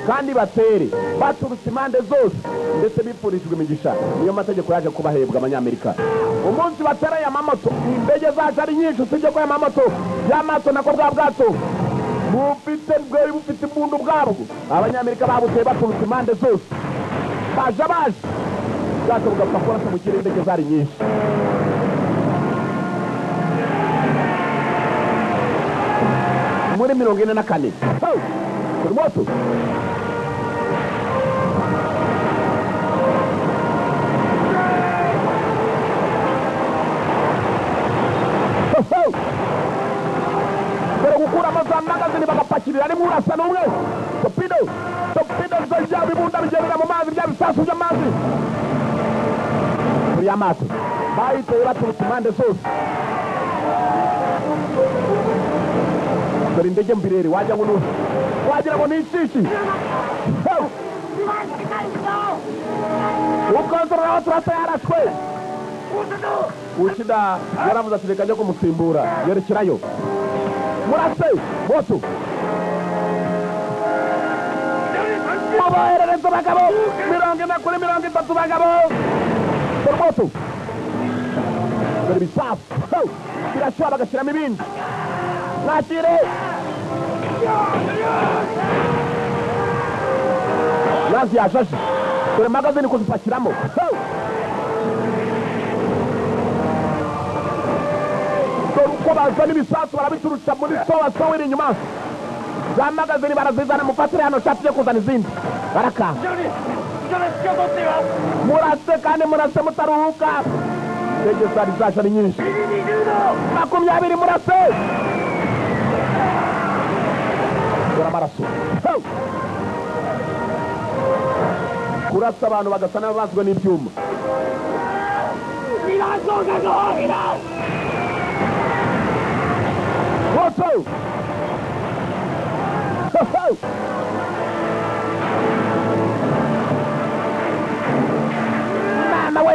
kandi batere baturutse impande zose, ndetse bifurijwe imigisha. Niyo mategeko yaje kubahebwa abanyamerika. Umunsi batera Yamamoto, indege zaje ari nyinshi. Usibye ko Yamamoto Yamato nako bwa bwato bufite bwari bufite imbundu bwabwo, abanyamerika babuteye baturutse impande zose, baje baje ubwato bugapfa kurasa mu kirere, indege zari nyinshi. Muri 44 kuri moto dore gukuramo za magazini bagapakirira rimwe urasa n'umwe. Torpedo torpedo bya bibunda bigendera mu mazi, bya bisasu by'amazi. Kuri amato bayiteye baturutse impande zose. Dore indege mbirere wagira ngo wagira ngo ni inshishi. Ukontorora aho turasa yarashwe. Uchida yaravuze ati reka njye kumusimbura, yerekerayo. Murase moto muboherereze bagabo 40 kuri 30 bagabo. Dore moto, dore ibisasu birashyuha bagashyiramo ibindi. Mwakire mazi yashashe, dore magazini kuzipakiramo. Dore uko bazana ibisasu barabiturutsa muri sowa sowa iri inyuma. Za magazini barazizana, mufatire hano shati yo kuzana izindi. Baraka murase kandi murase mutaruhuka. Indege zari zaje ari nyinshi, 20 murase. Dore amaraso kurasa abantu bagasa n'ababazwe n'ibyuma. Moto mama we,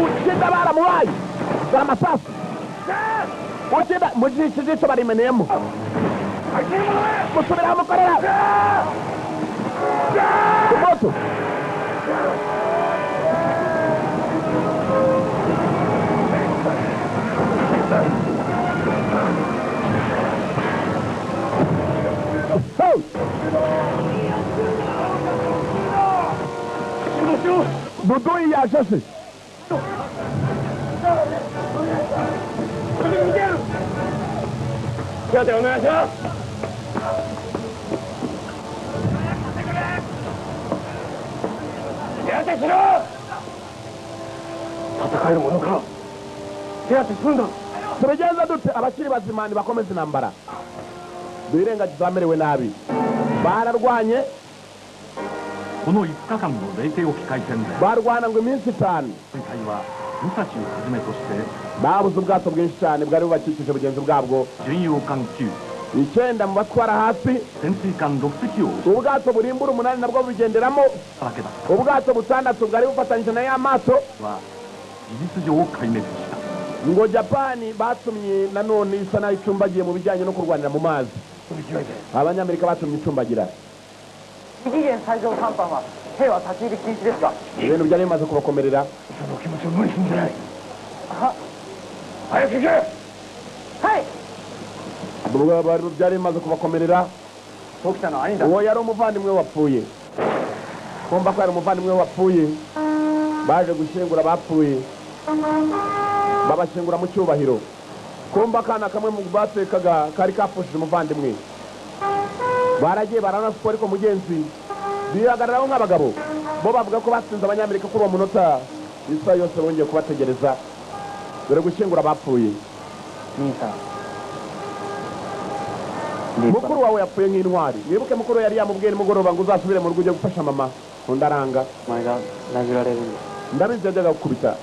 Uchida baramubaye. Dore amasasu Uchida mu jisho barimeneyemo. Musubira aho mukorera moto. Buduyi yashashe. Tubigenza dute abakiri bazima bakomeza intambara birengagiza amerewe nabi bararwanye barwana ngo iminsi 5 babuze ubwato bwinshi cyane bwari bubakikije bugenzi bwabwo 9 mu batwara hasi ubwato burimbura 8 nabwo bugenderamo ubwato 6 bwari bufatanyije na Yamato ngo Japani batumye nanone isa nayo icumbagiye mu bijyanye no kurwanira mu mazi abanyamerika batumye icumbagira ibintu byari bimaze kubakomerera byari bimaze kubakomerera uwo yari umuvandimwe wapfuye kumva ko yari umuvandimwe wapfuye baje gushyingura bapfuye babashyingura mu cyubahiro kumva akana kamwe mu batekaga kari kapfushije umuvandimwe baragiye baranasukwa ariko mugenzi bihagararaho nk'abagabo bo bavuga ko batsinze abanyamerika kuri uwo munota isaha yose bongeye kubategereza dore gushyingura bapfuye mukuru wawe yapfuye nk'intwari mwibuke mukuru yari yamubwiye nimugoroba ngo uzasubire mu rugo ujye gufasha mama undi aranga ndabizi yajyaga gukubita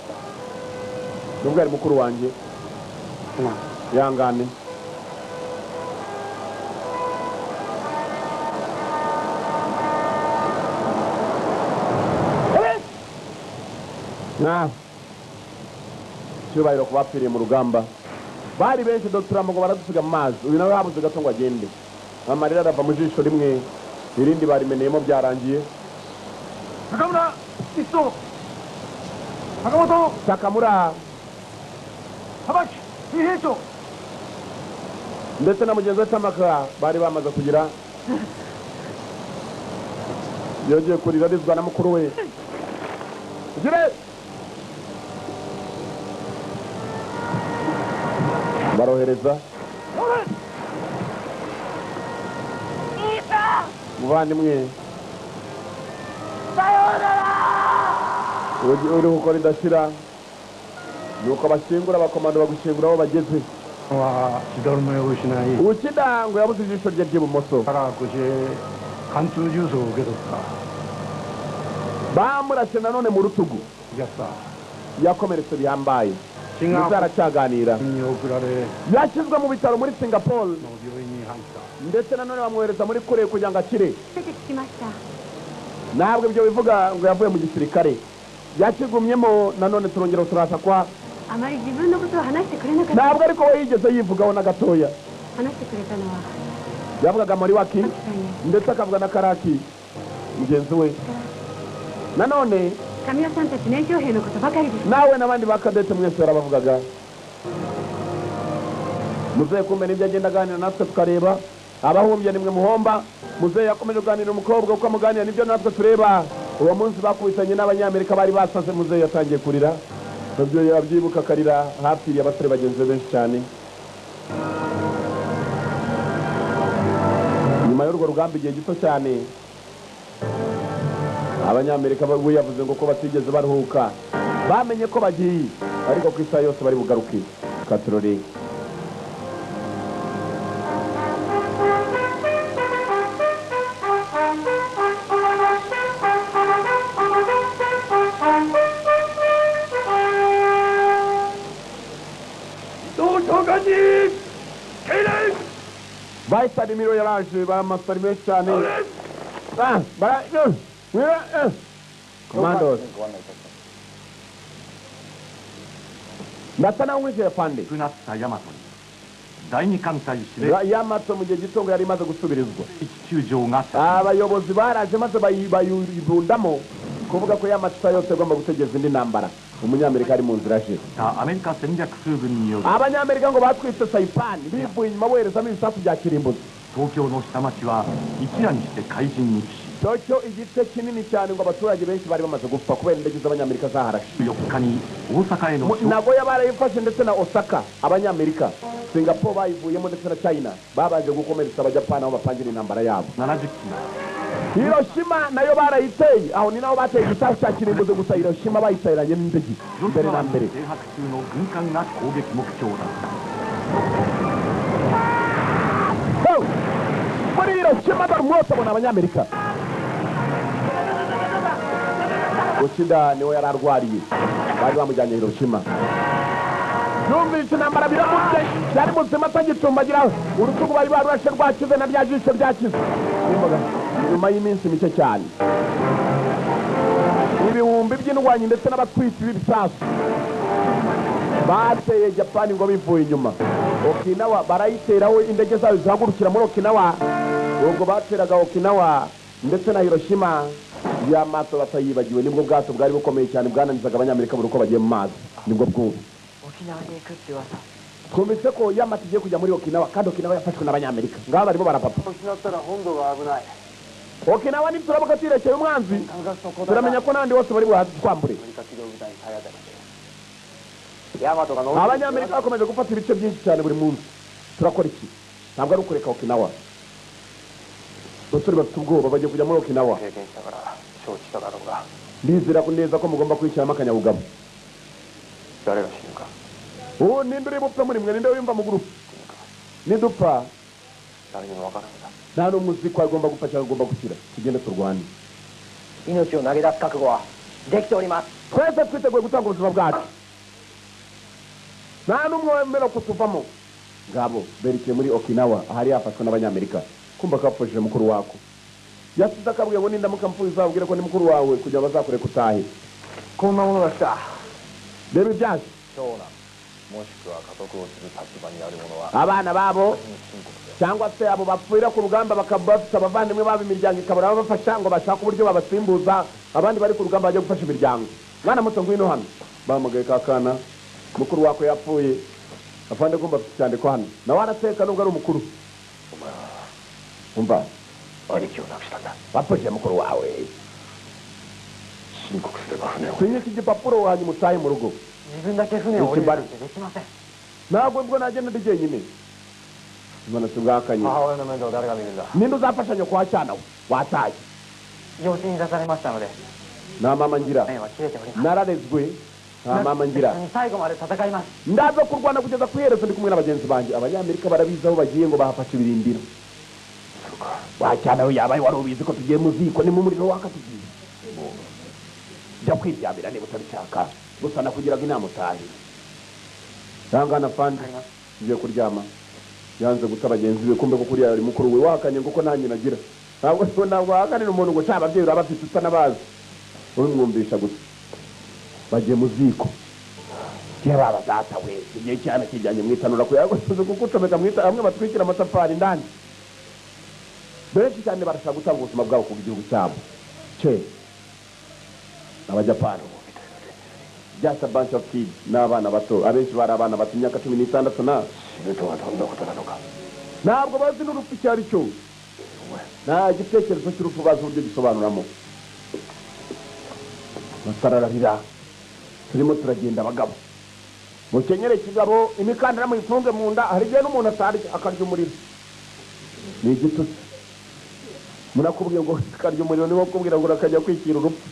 nubwo yari mukuru wanjye yangane na cyubahiro kubapfiriye mu rugamba bari benshi Dr. ngo baradusiga mu mazi uyu nawe habuze gato ngo agende amarira arava mu jisho rimwe irindi barimeneyemo byarangiye Takamura iso Sakamoto Takamura Habaki Ihecho ndetse na mugenzi we Tamaka bari bamaze kugira yongeye kurira arizwa na mukuru we gire barohereza muvandimwe uri gukora idashira nuko bashyingura abakomando bagushyingura aho bageze Uchida ngo yabuze ijisho rye ry'ibumoso bamurashe nanone mu rutugu yakomeretse bihambaye aracyaganira yashyizwe mu bitaro muri Singapore ndetse nanone bamwohereza muri Korea kugira ngo akire ntabwo ibyo bivuga ngo yavuye mu gisirikare yakigumyemo nanone turongera turasa kwa ntabwo ariko we yigeze yivugaho na gatoya yavugaga Moriwaki ndetse akavuga na Karaki mugenzi we nanone nawe n'abandi ba kadete mwese yarabavugaga muzehe kumbe nibyo agenda aganira natwe tukareba abahumbye nimwe muhomba muzehe yakomeje kuganira umukobwa uko amuganira nibyo natwe tureba uwo munsi bakubitanye n'abanyamerika bari basaze muzehe yatangiye kurira nabyo yabyibuka akarira hapfiriye abasore bagenzi benshi cyane nyuma y'urwo rugamba igihe gito cyane abanyamerika we yavuze ngo ko batigeze baruhuka bamenye ko bagiye ariko ku isaha yose bari bugaruke katorore Vice Admiral yaraje bamasari menshi cyane Commandos ndasa naho nkurikije pande Yamato mu gihe gito ngo yari imaze gusubirizwa abayobozi baraje maze bayibundamo kuvuga ko Yamato yose agomba gutegereza indi ntambara Umunyamerika ari mu nzira aje. Abanyamerika ngo batwitse Saipan bivuye inyuma boherezamo ibisasu bya kirimbuzi. Tokyo igice kinini cyane ngo abaturage benshi bari bamaze gupfa kubera indege z'abanyamerika zaharashe. Nagoya barayifashe ndetse na Osaka abanyamerika. Singapore bayivuyemo ndetse na China babanje gukomeretsa abajapani aho bapangira intambara yabo. Hiroshima nayo barayiteye, aho ni naho bateye igisasu cya kirimbuzi gusa Hiroshima bayitayiranye n'indege mbere na mbere. Muri Hiroshima dore umwotsi abona abanyamerika. Uchida niwe yari arwariye, bari bamujyanye Hiroshima. Yumvise intambara biramutse, yari muzima atagicumbagira, urutugu bari barurashe rwakize na rya jisho ryakize. Nyuma y'iminsi mike cyane, ibihumbi by'indwanyi ndetse n'abatwitsi b'ibisasu bateye Japani ngo bivuye inyuma. Okinawa barayiteraho indege zayo zihagurukira muri Okinawa. Ubwo bateraga Okinawa ndetse na Hiroshima, ya mato batayibagiwe. Nibwo bwato bwari bukomeye cyane bwananizaga abanyamerika buri uko bagiye mu mazi. Nibwo bwubu twumvise ko Yamato igiye kujya muri Okinawa, kandi Okinawa yafashwe n'abanyamerika. Ngaho barimo barapapa. Okinawa nituramuka tuyirekeye umwanzi, turamenya ko n'abandi bose bari buhatwambure. Abanyamerika bakomeje gufata ibice byinshi cyane buri munsi. Turakora iki? Ntabwo ari ukureka Okinawa. Abasore bafite ubwoba bagiye kujya muri Okinawa. Ndizera ko neza ko mugomba kwishyiramo akanyabugabo. Ubu ninde uri bupfe muri mwe? Ninde wiyumva mu gurupe? Nidupfa nta n'umwe uzi ko agomba gupfa cyangwa agomba gukira. Tugende turwane. Twese twiteguye gutanga ubuzima bwacu, nta n'umwe wemerewe kutuvamo. Ngabo berekeye muri Okinawa ahari hafashwe n'abanyamerika. Kumva kapfushije mukuru wako, yasize akabwiye ngo nindamuka mpfuye uzabwire ko ni mukuru wawe kugira bazakure kutahe. Reba ibyaje abana babo cyangwa se abo bapfira ku rugamba bakaba bafite abavandimwe babo, imiryango ikabura babafasha ngo bashake uburyo babasimbuza abandi bari ku rugamba bajya gufasha imiryango. Mwana muto ngwino hano. Bahamagaye ka kana, mukuru wako yapfuye. Afande kumva afite icyandiko hano, nawe arateka nubwo ari umukuru. Umva wapfushije mukuru wawe, sinyika igipapuro hanyuma utahe mu rugo. Ntabwo ubwo nagenda ndi jyenyine. None se bwakanye ninde uzafasha nyoko wa cyana we wataye? Nta mama ngira, nararezwe, nta mama ngira. Ndaza kurwana kugeza ku iherezo ndi kumwe na bagenzi banjye. Abanyamerika barabizi aho bagiye ngo bahafashe ibirindiro. Wa cyana we yabaye wari ubizi ko tugiye mu ziko, ni mu muriro waka tugiye. Jya kwiryamira niba utabishaka, gusa nakugiraga inama utahe. Tangana fandi ngiye kuryama. Yanze guta bagenzi be, kumbe ko kuriya ari mukuru we wakanye ngo ko nta nyina agira. Ntabwo wahakanira umuntu ngo cya ababyeyi urabafite utanabazi, ubimwumvisha gusa. Bagiye mu ziko. Baba data we, igihe cyane kijyanye mu itanura kuyagosoza kukucomeka mu itanura, bamwe batwikira amatafari ndani. Benshi cyane barashaka gutanga ubuzima bwabo ku gihugu cyabo. Che abajapani just a bunch of kids, n'abana bato, abenshi bari abana bato imyaka 16 na ntabwo bazi n'urupfu icyo ari cyo. Nta gitekerezo cy'urupfu bazi uburyo gisobanuramo. Batarararira, turimo turagenda abagabo. Mukenyere kigabo, imikandara muyifunge mu nda, hari igihe n'umuntu atarya akarya umuriro. Ni igitutsi. Murakubwiye ngo akarya umuriro, niwo kubwira ngo urakajya kwikira urupfu.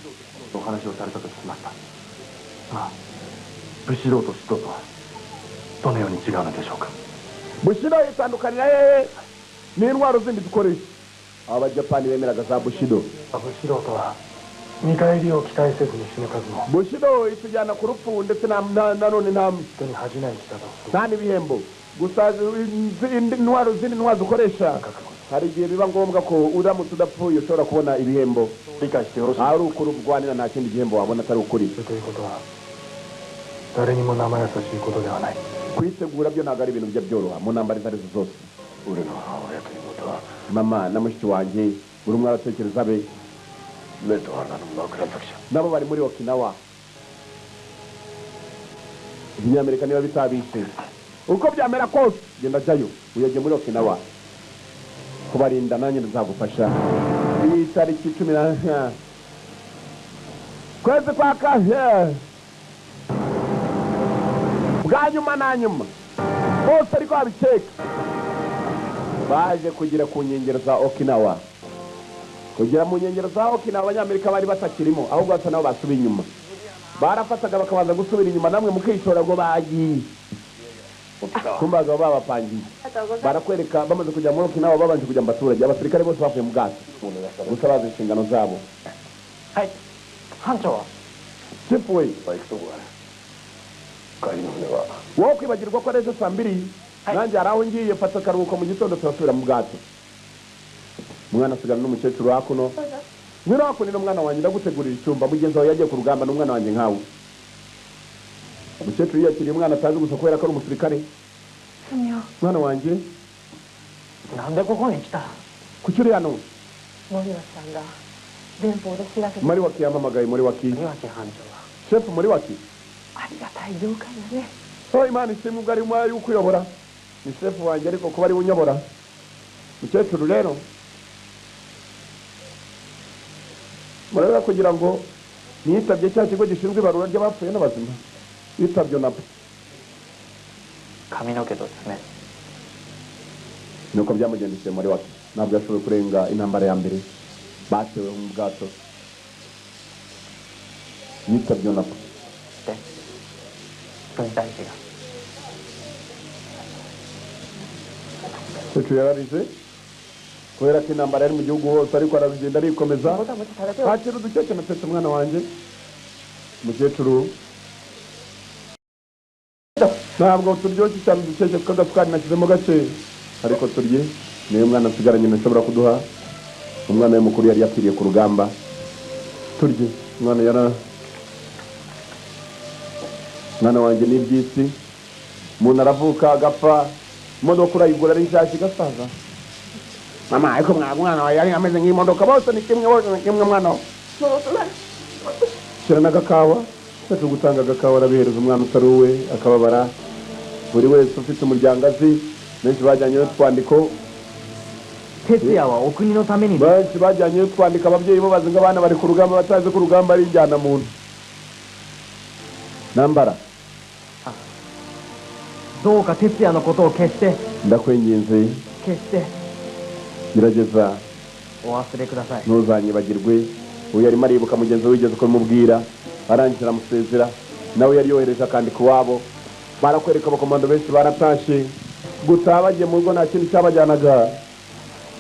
Bushido itandukanira hehe n'intwaro zindi dukoresha? Abajapani bemeraga za Bushido. Bushido itujyana ku rupfu ndetse nanone nta n'ibihembo. Gusa intwaro zindi ntwaro dukoresha hari igihe biba ngombwa ko uramutse udapfuye ushobora kubona ibihembo. Ari ukuri urwanira nta kindi gihembo wabona atari ukuri. Kwitegura byo ntabwo ari ibintu bijya byoroha mu ntambara izo arizo zose. Mama na mushiki wanjye buri umwe aratekereza abe, nabo bari muri Okinawa. Ibinyamerika niba bitabishe uko byamera kose genda jyayo uyajye muri Okinawa kubarinda, nanjye nzagufasha. Iyi tariki 10 kwezi kwa kane bwa nyuma na nyuma bose ariko babikeka baje kugera ku nkengero za Okinawa. Kugera mu nkengero za Okinawa abanyamerika bari batakirimo, ahubwo basa nabo basubiye inyuma. Barafataga bakabanza gusubira inyuma namwe mukishora ngo bagiye kumbaga babapangiye. Barakwereka bamaze kujya muri Okinawa babanje kujya mu baturage, abasirikare bose bavuye mu bwato gusa bazi inshingano zabo. Hai hancho wa chief we wowe kwibagirwa ko ejo saa 2 nanjye hari aho ngiye fata akaruhuko mu gitondo turasubira mu bwato. Umwana asigana n'umukecuru hakuno. Ngwino hakuno n'umwana wanjye ndagutegurira icyumba, mugenzi wawe yagiye ku rugamba n'umwana wanjye nkawe. Umukecuru yakiriye umwana atazi gusa kubera ko ari umusirikare. Mwana wanjye kuki uri hano? Muri waki yampamagaye, muri waki shefu, muri waki. Oh, Imana ishimwe ubwo ari umwari ukuyobora. Ni shefu wanjye ariko kuba ari unyobora. Mukecuru rero murabona kugira ngo nitabye cya kigo gishinzwe ibarura ry'abapfuye n'abazima yitabye nabo. Nuko byamugendekeye muri waki, ntabwo yashoboye kurenga intambara ya mbere batewe mu bwato. Yitabye nabo. Umukecuru yararize kubera ko intambara yari mu gihugu hose, ariko aragenda arikomeza. Hakiri udukeke natetse umwana wanjye. Umukecuru ntabwo turyoshye cyane udukeke kuko agasukari nashyizemo gake, ariko turye niyo mwana nsigaranye ntashobora kuduha. Umwana we mukuru yari yapfiriye ku rugamba. Turye umwana yara mwana wanjye ni iby'isi, umuntu aravuka agapfa, imodoka urayigura ari nshyashya igasaza. Mama ariko mwana wawe yari ameze nk'imodoka, bose ni kimwe, bose ni kimwe mwana we. Shyira n'agakawa, cyo gutanga agakawa arabihereza umwana utari uwe akababara. Buri wese ufite umuryango azi, benshi bajyanyeyo utwandiko. Benshi bajyanyeyo utwandiko ababyeyi bo bazi ngo abana bari ku rugamba, batazi ko urugamba ari injyana muntu. Nambara ndakwinginze gerageza ntuzanyibagirwe. Uyu arimo aribuka mugenzi we wigeze kumubwira, arangije aramusezera, nawe yari yohereje akandika iwabo. Barakwereka abakomando benshi baratashye gutaha bagiye mu rugo, nta kintu cyabajyanaga,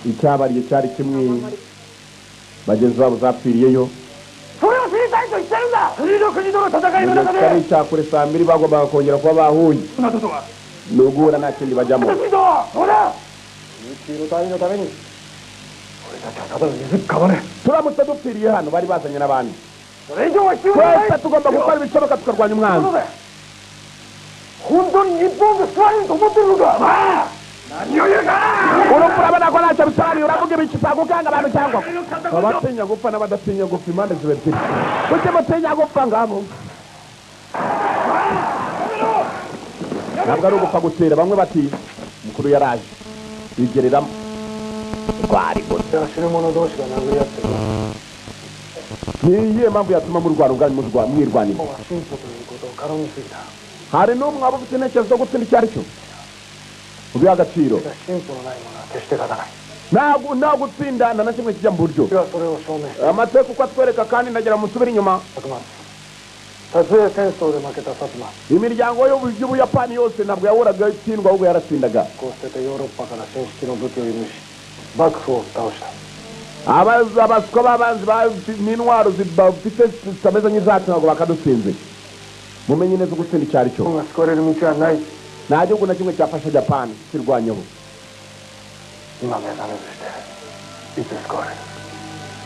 icyabariye cyari kimwe, bagenzi babo zapfiriyeyo. Cyari icyakure saa 2 bagombaga kongera kuba bahuye, ni uguhura nta kindi bajyamo. Turamutse dupfiriye hano bari bazanye n'abandi, twese tugomba gukora ibishoboka tukarwanya umwanzi. Urupfu urabona ko ntacyo bisobanuye, uravuga ibiki usanga abantu cyangwa abatinya gupfa n'abadatinya gupfa, impande ziba ebyiri. Kuki mutinya gupfa ngabo? Ntabwo ari ugupfa gutera. Bamwe bati mukuru yaraje bigereramo rwari gusa. Niyihe mpamvu yatuma murwana ubwanyu mwirwanira? Hari n'umwe waba ufite intekerezo zo gutsinda icyo ari cyo ubiha agaciro. Nta gutsinda nta na kimwe kijya mu buryo. Amateka uko atwereka kandi ndagira musubire inyuma. Imiryango y'Ubuyapani yose ntabwo yahoraga itsindwa, ahubwo yaratsindaga. Abaswa b'abanzi n'intwaro bafite zitameze nk'izacu ntabwo bakadutsinze. Mumenye neza gutsinda icyo ari cyo. Nta gihugu na kimwe cyafasha Japan kirwanyeho.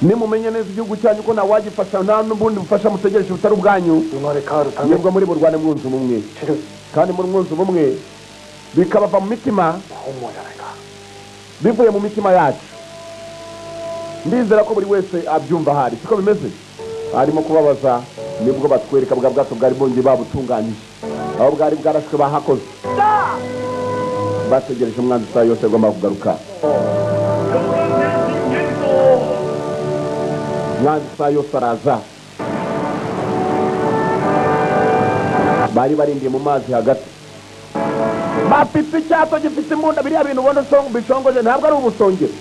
Nimumenye neza igihugu cyanyu ko ntawagifasha, nta n'ubundi bufasha mutegereje butari ubwanyu, nibwo muri burwane mwunze ubumwe. Kandi muri mwunze ubumwe bikabava mu mitima, bivuye mu mitima yacu. Ndizera ko buri wese abyumva ahari, siko bimeze? Arimo kubabaza, nibwo batwereka bwa bwato bwari bongeye babutunganyije. Aho bwari bwarashwe bahakoze. Bategereje umwanzi isaha yose agomba kugaruka. Umwanzi isaha yose araza. Bari barindiye mu mazi hagati. Bafite icyato gifite imbunda biriya bintu ubona bishongoje ntabwo ari ubusongero.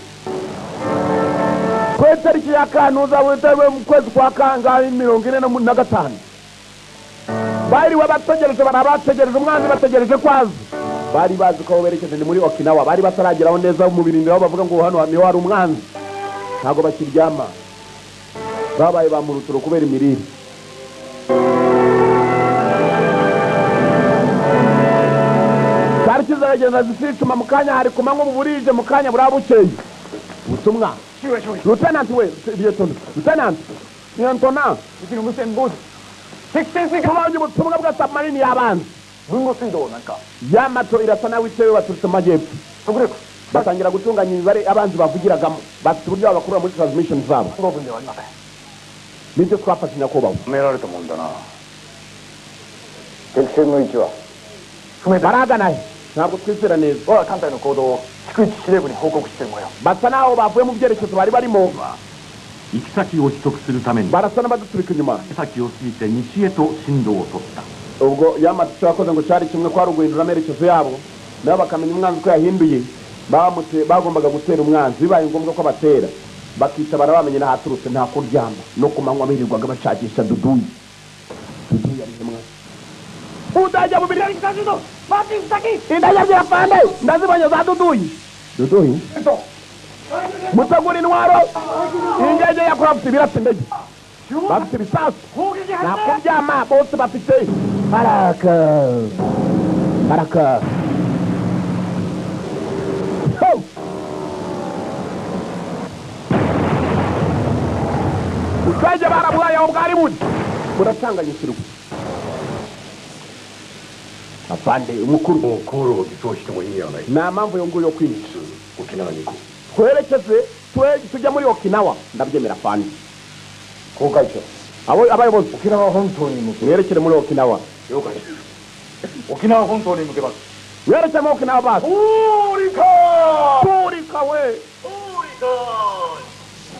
Ku itariki ya Kantuza witewe mu kwezi kwa kangahe 45. Bari bategereje barabategereje umwanzi bategereje kwaza. Bari bazi ko berekeje ni muri Okinawa, bari batarageraho neza mu birindiro aho bavuga ngo hano niho hari umwanzi. Ntabwo bakiryama. Babaye ba muruturo kubera imirire. Tariki zaragenda zisicuma mu kanya hari kumanywa uburije mu kanya burabukeye. Ubutumwa. Lieutenant we, Lieutenant. Lieutenant. Tubonye ubutumwa bwa submarine y'abanzi. Yamato irasa nawe itewe baturutse mu majyepfo. Batangira gutunganya imibare abanzi bavugiragamo. Bafite uburyo babakurura muri transmission zabo. Nibyo twafashe nyakubahwa. Baragana he? Ntabwo twizera neza. Basa naho bavuye mu byerekezo bari barimo. Barasa n'abaduturika inyuma. Ubwo Yamato yakoze ngo cyari kimwe kwa ruguhindura amerekezo yabo, nabo bakamenya umwanzi ko yahinduye. Bagombaga gutera umwanzi bibaye ngombwa ko batera. Bakica barabamenye n'ahaturutse nta kuryama no kumanywa birirwaga bashakisha Duduyi. Duduyi ari hemwa. Udajya mu birari indajya byafande ndazibonye za Duduyi. Duduyi mutegura intwaro indege ya Craft birasa indege. Bafite ibisasu nta kuryama bose bafite baraka baraka. Ubwenge barabwaye aho bwari buri buratanganyikirwa. Afande umukuru nta mpamvu yo nguyo kwica. Twerekeze tujya muri Okinawa ndabyemera afande. Abo abayobozi mwerekere muri Okinawa. Mwerekere muri Okinawa basi. Turika we.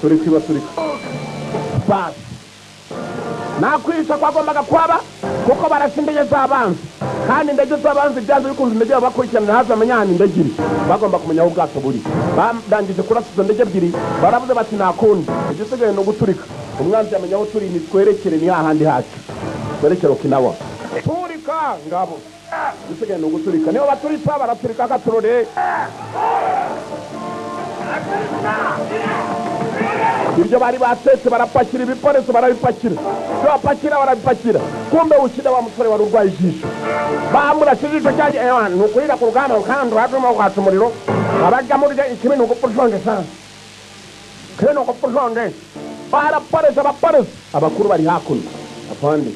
Turika turika. Basi. Nakwica kwagombaga kwaba kuko barasa indege z'abanzi. Kandi indege z'abanzi byanze bikunze indege bakurikirana hafi bamenya ahantu indege iri. Bagomba kumenya aho ubwato buri. Barangije kurasa izo ndege ebyiri baravuze bati nta kundi. Igisigaye ni uguturika. Umwanzi yamenya aho turi nitwerekere ni hahandi hacu. Twerekere Okinawa. Turika ngabo. Igisigaye ni uguturika. Nibo baturika baraturika akaturore. Ibyo bari batetse barapakira ibikoresho barabipakira. Ibyo bapakira barabipakira. Kumbe ukida wa musore wari urwaye ijisho. Bamurashe ijisho cyaje ewa nukurira ku rugamba kandi uraguma kwatsa umuriro. Abajya muri ikibi ni ugupfa ushonje sana. Kibi ni ugupfa ushonje. Baraporeza abaporeza. Abakuru bari hakuno. Afande.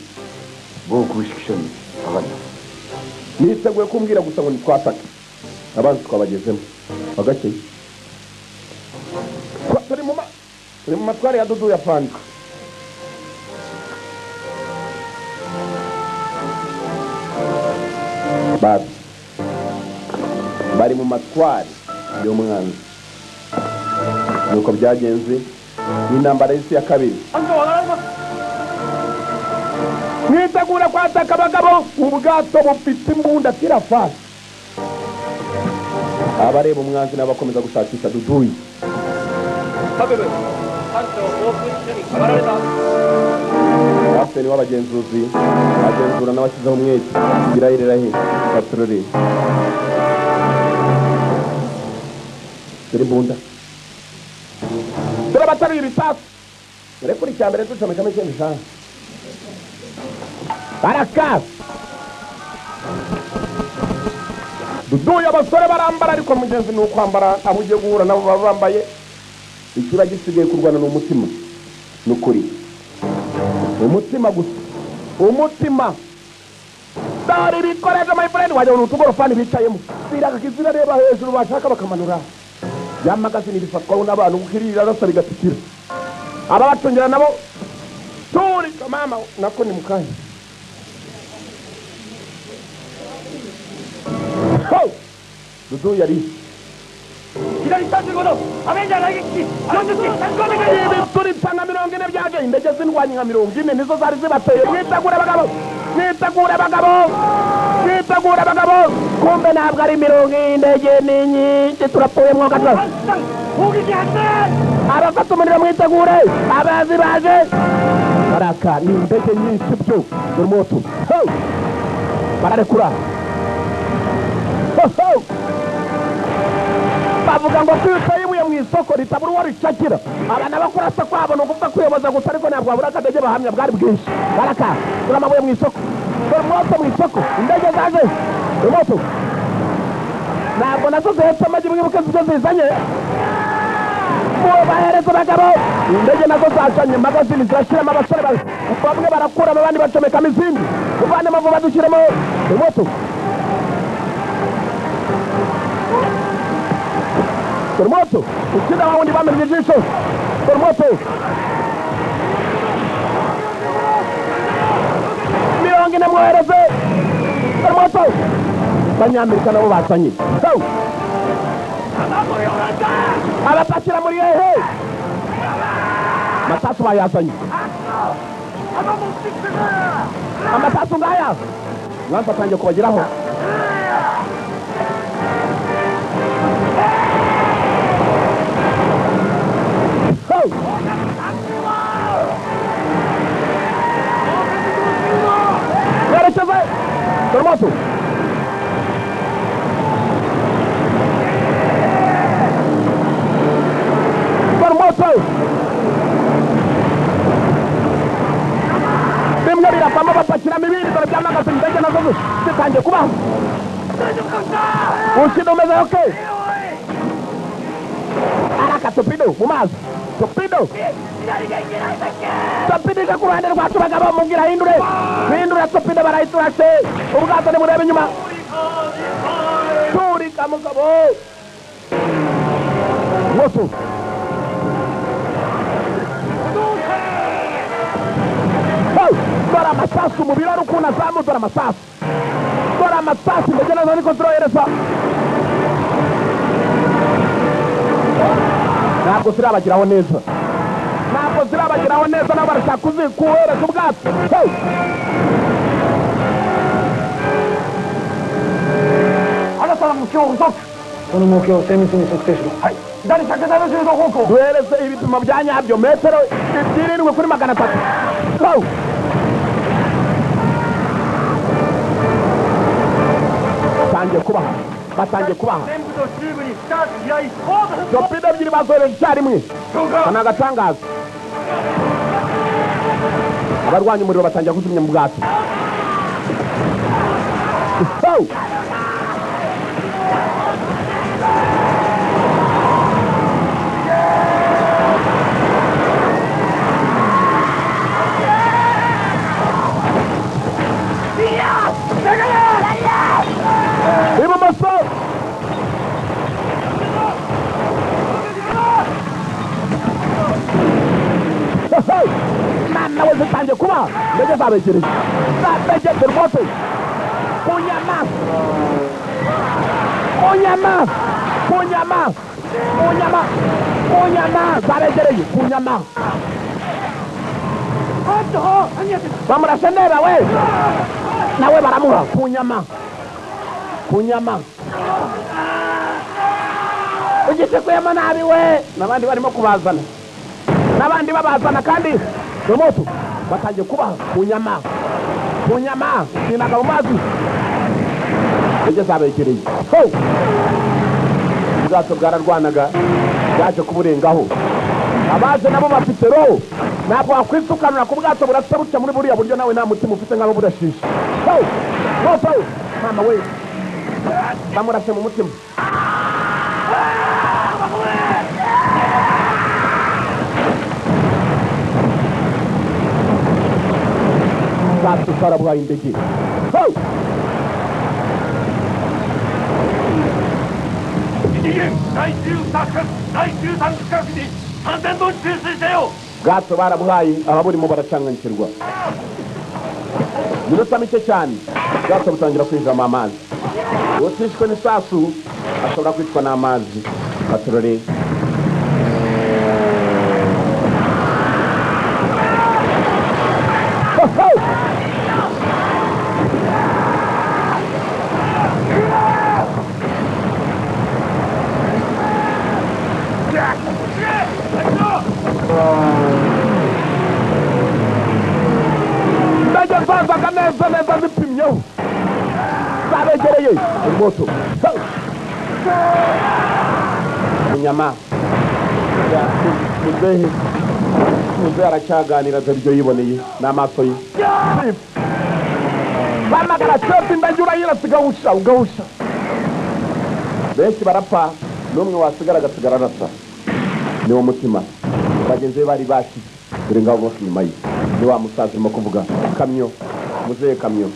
Niteguye kumbwira gusa ngo nitwatake. Abanzi twabagezemo. Bagakeye. Turi mu matwara ya Dudu ya Fandi. Basi. Bari mu matwara y'umwanzi. Nuko byagenze n'intambara y'isi ya kabiri. Mwitegura kwataka abagabo ubwato bufite imbunda tirafasi. Abareba umwanzi n'abakomeza gushakisha Duduyi. Kapiteni w'abagenzuzi agenzura n'abashyizeho umwete birahirira he baturore dore imbunda dore abataruye ibisasu dore kuri icya mbere ducomekamo ikindi sasu baraka Duduye abasore barambara ariko mugenzi ni ukwambara aho ugiye guhura nabo baba bambaye ikiba gisigaye kurwana ni umutima nukuri umutima gusa umutima dore ibikoresho my friend wajya mu tugorofani bicayemo ziraka zirareba hejuru bashaka bakamanura ya magazine bifatwaho n'abantu gukirira rasa bigatikira aba bacongera nabo turi mama nako ni mukanya Dudu yari 左35度アベンジャー雷撃機40機 ibituritsa nka 40 byaje indege z'indwanyi nka 40 nizo zari zibateye. Mwitegure bagabo, mwitegure bagabo, mwitegure bagabo. Kumbe ntabwo ari 40, indege ni nyinshi, turapfuye mwoga. Abafata umuriro mwitegure, abazi baje baraka. Ni indege nyinshi byo dore moto bararekura. Bavuga ngo kwita ibuye mu isoko ritabura uwo ricakira. Abana bakurasa kwabo ni ukuvuga kwiyoboza gusa, ariko ntabwo babura akadege bahamya bwari bwinshi. Baraka dore amabuye mu isoko, dore umwoto mu isoko, indege zaje moto ntabwo nazo zihetse amagi, mwibuke ibyo zizanye. Bahereza abagabo indege nazo zacanye magazini zirashyiramo abasore, bamwe barakuramo abandi bacomekamo izindi. Uvanemo vuba dushyiremo moto. Dore moto ukina wa wundi bamenye ijisho. Dore moto 40 mwohereze. Dore moto abanyamerika nabo bazanye abapakira muri hehe amasasu bayazanye. Amasasu ngaya mwanza atangiye kubageraho. Yerekeze dore moto. Dore moto bimwe biravamo bapakiramo ibindi. Dore byamagaze indege nazo zitangiye kubaho. Ukina umeze okay. Araka torpedo mu mazi, torpedo torpedo ije ku ruhande rwacu bagabo, mubwira hindure hindura torpedo barayiturashe. Ubwato nimurebe inyuma, turika mugabo moto. Dore amasasu mu biraro ukuntu azamu, dore amasasu, dore amasasu indege nazo niko zirohereza. Ntabwo zirabageraho neza, ntabwo zirabageraho neza, nabo barashaka kuzikuhereza ubwato. Duhereze ibipimo bya nyabyo, metero 7 kuri 300. Batangiye kubaha, batangiye kubaha. Torpedo ebyiri bazohereje icyarimwe, ni agatangaza. Abarwanya umuriro batangira kuzimya mu bwato. Ibumoso mama we zitangiye kuba indege zabegereye, zabegereye rwose. Ku nyama, ku nyama, ku nyama, ku nyama, ku nyama, zabegereye ku nyama. Bamurashe ndeba we, nawe baramuha ku nyama, ku nyama. Ugisekuyemo nabi we, n'abandi barimo kubazana, n'abandi babazana kandi moto batangiye kubaha ku nyama, ku nyama. Sinaga mu mazi, indege zabegereye. Ubwato bwararwanaga bwaje kuburengaho. Abaje nabo bafite roho, ntabwo wakwisukanura ku bwato burasa buca muri buriya buryo, nawe nta mutima ufite nk'abo burashisha. Mama we bamurashe mu mutima. Ubwato bwarabwaye indege. Ubwato barabwaye, ababurimo baracanganyikirwa. Minota mike cyane ubwato butangira kwinjiramo amazi. Utishwe n'isasu ashobora kwicwa n'amazi. Patroli zazaga neza neza zipimyeho zabegereye moto munyama muzehe muzehe aracyaganira dore ibyo yiboneye n'amaso ye. Bamagara chefu indajya urayirasa ugahusha ugahusha. Benshi barapfa n'umwe wasigara agasigara arasa. Niwo mutima bagenzi be bari bashize dore ngabo bose inyuma ye. Ni wa musaza urimo kuvuga kamyo muzehe kamyo.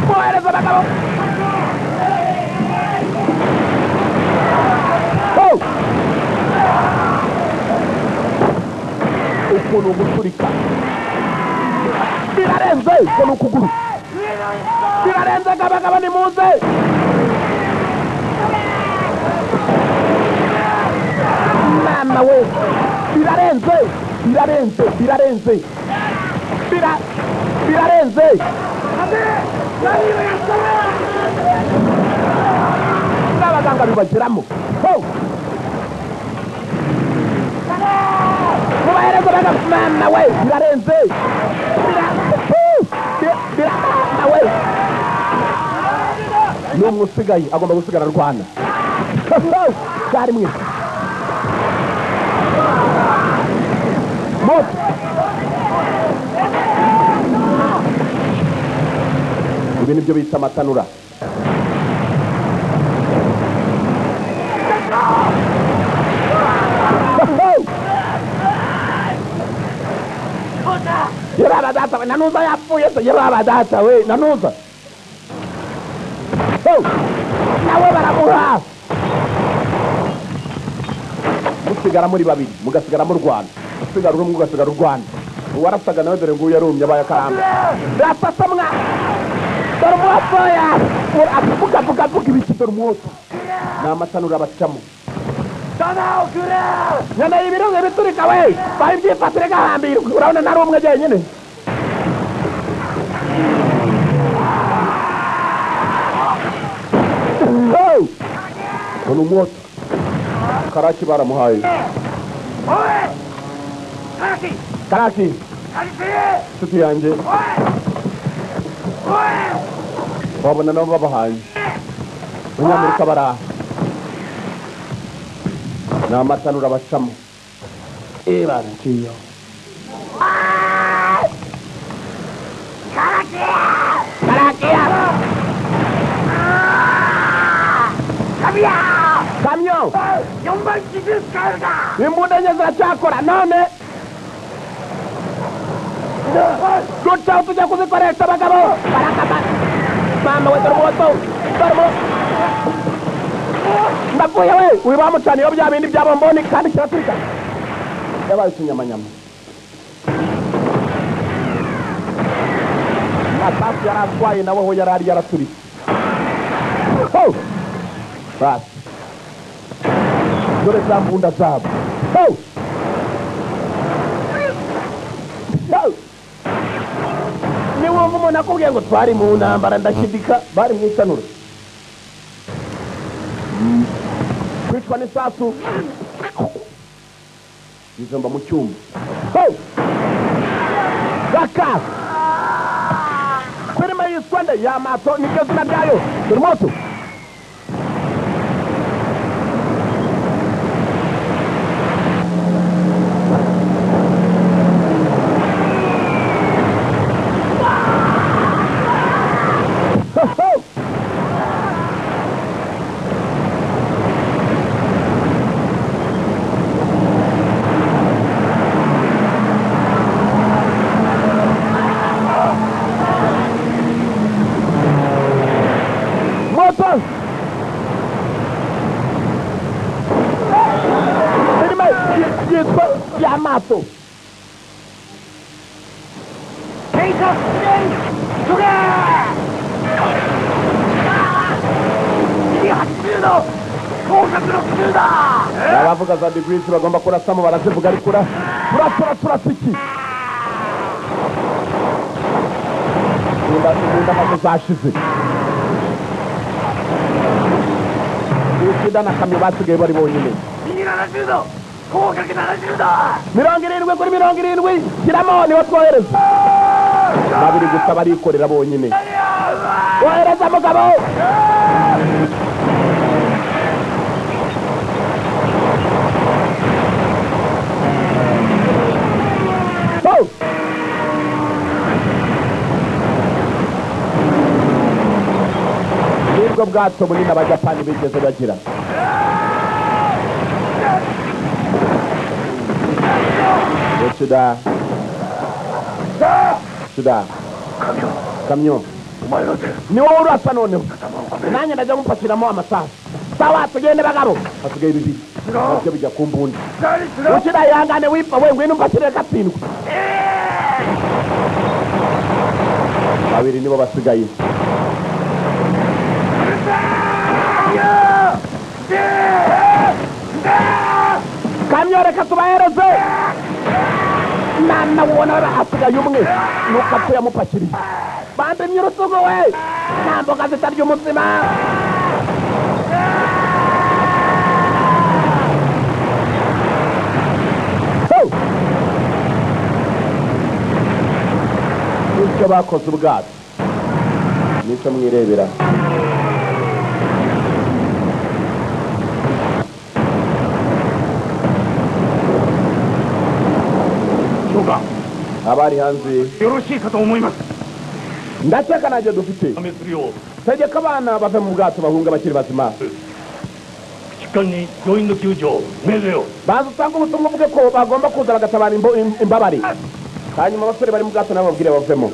Bohereza abagabo. Ukuntu guturika birarenze ukuntu ukuguru birarenze abagabo nimuze. Mama we birarenze birarenze birarenze birarenze. N'abaganga bibageramo. Mubahereze abagabo. Mama we birarenze mama we. N'umwe usigaye agomba gusigara arwana. Cyarimwe moto. Ibi nibyo bita amatanura. Yeraba data we nanuza yapfuye se yeraba data we nanuza. Nawe baramuha. Musigara muri babiri mugasigara mu Rwanda. Usigara urumwe ugasigara urwana. Uwarasaga nawe dore nguyu yarumye abaye akaramba. Rasasamwa. Dore umwapfoya. Avuga avuga avuga ibiki dore umwoto. Ni amatanura bacamo. Nyana ibirunge biturika we. Bayibyifatire gahambirwa. Urabona nari umwe jyenyine. Ono umwoto. Karaki baramuhaye. Karaki. Nshuti yanjye. Wabona nabo babahaye. Abanyamerika baraha. Ni amatanura bacamo. Baraciye. Karaki! Kamyo! Imbunda enye ziracyakora none ducaho tujya kuzikoresha abagabo barakama. Mama we dore umwoto dore umwoto. Ndapfuye we uyu bamucaniyeho bya bindi bya bomboni kandi kiraturika. Yabaye utunyamanyama. Masasu yari atwaye nawe ho yari ari yaraturitse. Basi dore za mbunda zabo. Niwumva umuntu akubwiye ngo twari mu ntambara ndashidika bari mu itanura. Kwicwa n'isasu ijomba mu cyuma. Gaka filime yitwa nde Yamato niryo zina ryayo. Dore moto. Yamato. 急げ。右80度広角60だ。 Abavuga za degrees bagomba kurasamo barazivuga ariko urasa iki? Imbunda nazo zashize. Uchida na kamyo basigaye bari bonyine. 右70度広角70度。 70 kuri 70 shyiramo niba twohereza. Babiri gusa barikorera bonyine. Wohereza mugabo. Nibwo bwato bunini Abajapani bigeze bagira. Uchida. Uchida. Kamyo. Ni wowe urasa noneho. Nanjye ndajya gupakiramo amasasu. Sawa tugende bagabo. Hasigaye bibiri. Nabyo bijya ku mbunda. Uchida ihangane wipfa we ngwino umpakire gatsindwa. Babiri nibo basigaye. Kamyo reka tubahereze. Nana ubona hasigaye umwe nuko apfa yamupakiriye. Bambimye urutugu we nta mboga zitarya umutsima. Icyo bakoze ubwato nicyo mwirebera. Abari hanze ndakeka nanjye dufite. Tegeka abana bave mu bwato bahunga bakiri bazima. Baza utanga ubutumwa uvuge ko bagomba kuza bagatabara imbabare. Hanyuma abasore bari mu bwato nabo babwire bavemo.